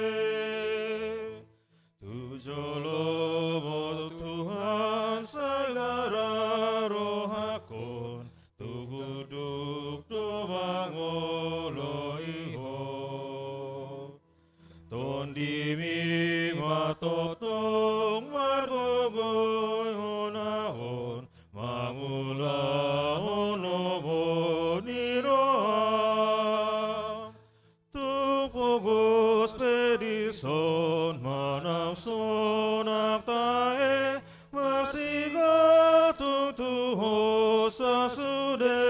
Tu jolomu Tuhan, sai gara rohangkon, tung unduk do mangoloi Ho. Tondimi ma tongtong margogoihon on, mangulahon lomo ni roham. Tung pogos pe dison manang sonang tahe, marsigantung tu Ho sasude.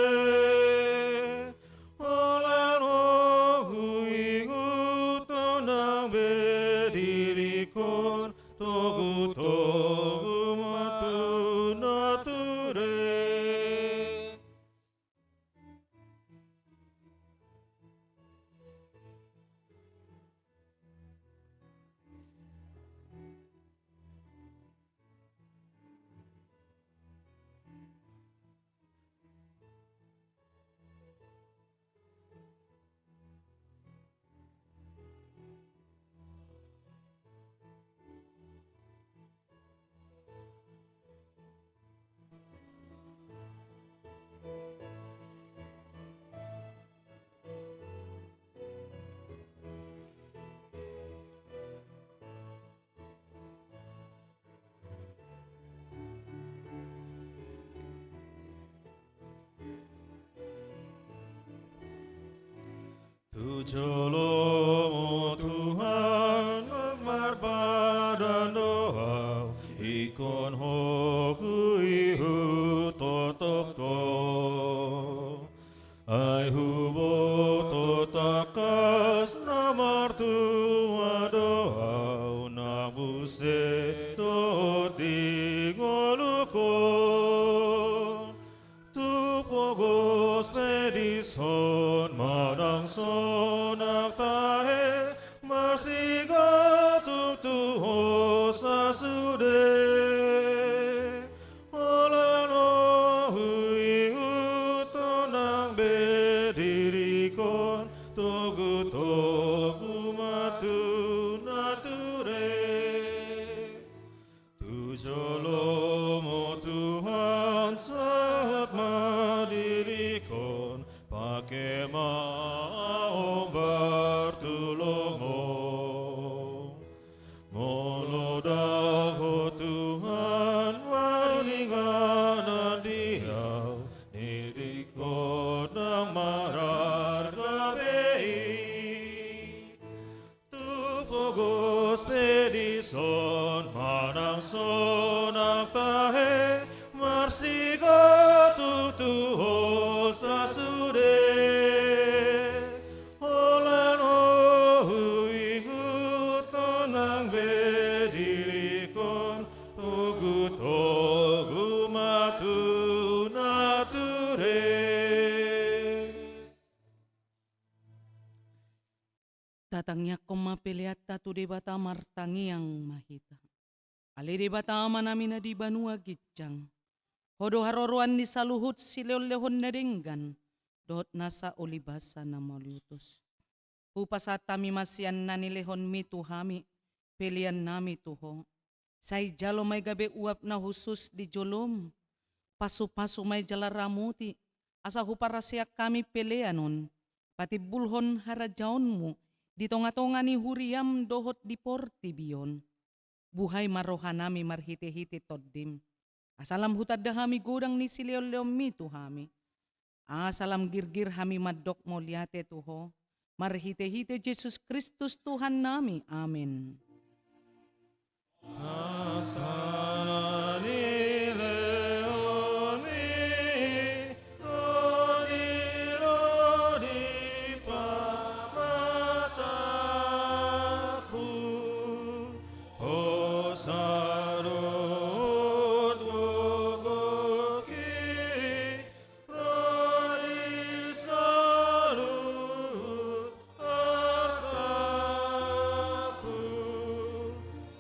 Holan Ho huihuthon, ndang be diringkon, togutogu ma tu nature. Tu jolomu Tuhan, marpadan do ahu, ingkon Ho huihuthon tongtong. Ai huboto tangkas na martua do ahu, nang muse dohot di ngoluk Ko tu pogos pe dison manang sonang tahe, marsigatung tu hosa sude. Holan ho huihuthon nang be diringkon, togutogu ma tu nature. Tu jolomu Tuhan, sahat ma diringkon, pake ma hombar tu lomom. Molo ndang ho Tuhan maringanan di ahu, diringkon ndang mararga be i. Tu pogos pe dison manang sonang tahe, marsigatung tu hosa sude. Holan ho huihuthon nang be diringkon, togutogu ma tu nature. Tatangiangkon ma peleanta tu Debata. Martangiang ma hita. Ale Debata Amanami na di banua ginjang, Ho do haroroan ni saluhut silehonlehon na denggan dohot nasa ulibasa na mauliutus. Hupasahat hami ma sian na nilehonmi tu hami peleannami tu Ho. Sai jalo ma i gabe uap na hushus di jolom. Pasupasu ma i jala ramoti, asa huparaseak hami pelean on patimbulhon harajaonmu di tongatonga ni huriam dohot di portibi on. Buhai ma rohanami marhitehite Tondim, asa lam hutanda hami godang ni silehonlehonmi tu hami, asa lam girgir hami mandok mauliate tu Ho, marhitehite Jesus Kristus Tuhannami. Amen. Asa na nilehonmi, Tondi ro di pamatangku, hosa dohot gogotki, ro di saluhut artangku,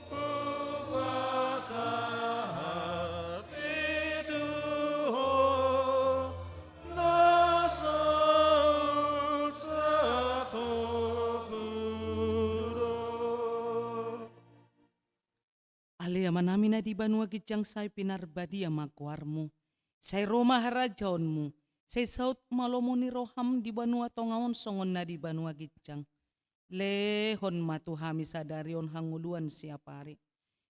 hupasahat i tu Ho, na saut satogu do. Ale Amanami na di banua ginjang, sai pinarbadia ma goarmu. Sai ro ma harajaonmu. Sai saut ma lomo ni roham di banua tonga on songon na di banua ginjang. Lehon ma tu hami sadari on hangoluan siapari.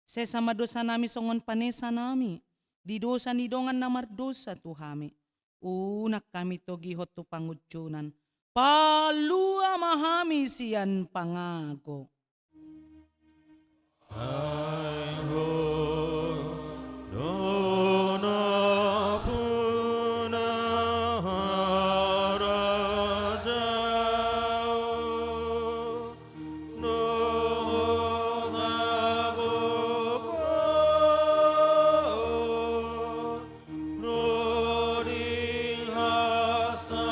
Sesa ma dosanami songon panesanami di dosa ni dongan na mardosa tu hami. Unang hami togihon tu pangunjunan. Palua ma hami sian pangago. Ai Ho do nampuna harajaon dohot hagogoon, ro di hasangapon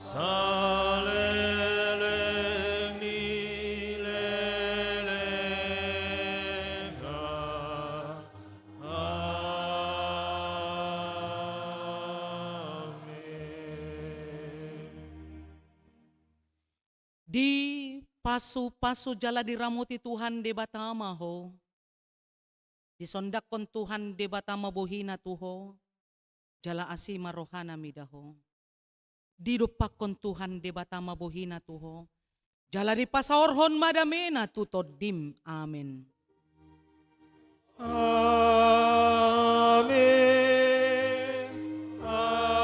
saleleng ni lelengna. Amen. Dipasupasu jala diramoti Tuhan Debata ma ho. Disondangkon Tuhan Debata ma bohina tu ho, jala asi ma rohana mida ho. Didompakkon Tuhan Debata ma bohina tu ho, jala dipasaorhon ma damena tu tondim. Amen. Amen. Amen.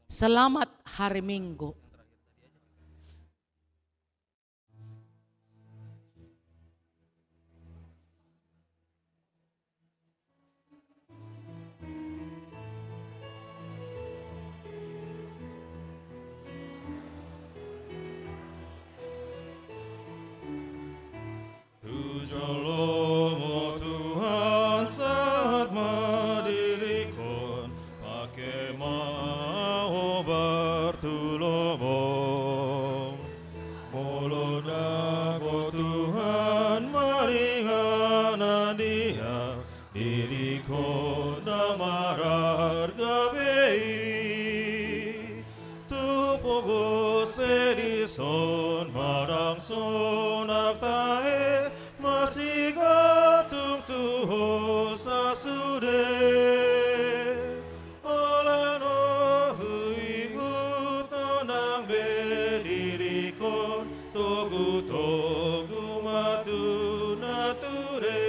Selamat Hari Minggu. Tu jolomu Tuhan, sahat ma diriku, pake ma au martulomong. Molo ndang Ho Tuhan maringanan di ahu, diriku ndang mararga be i. Tung pogos pe dison manang sonang tahe, marsigantung tu Ho sasude. Ala ni i huihut ndang be diriku, togutogu ma tu na ture.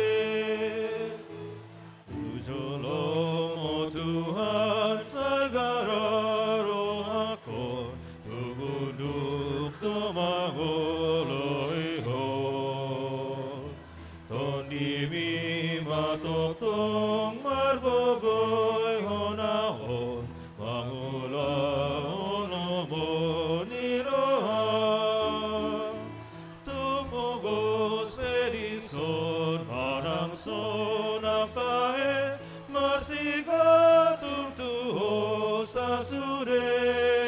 Tu jolomu Tuhan, sai gara rohangku, tung unduk do mangoloi Ho. Tondimi ma tongtong margogoihon ahu on, mangulahon lomo ni roha. Tung pogos pe dison manang sonang tahe, marsigantung tu Ho sasude.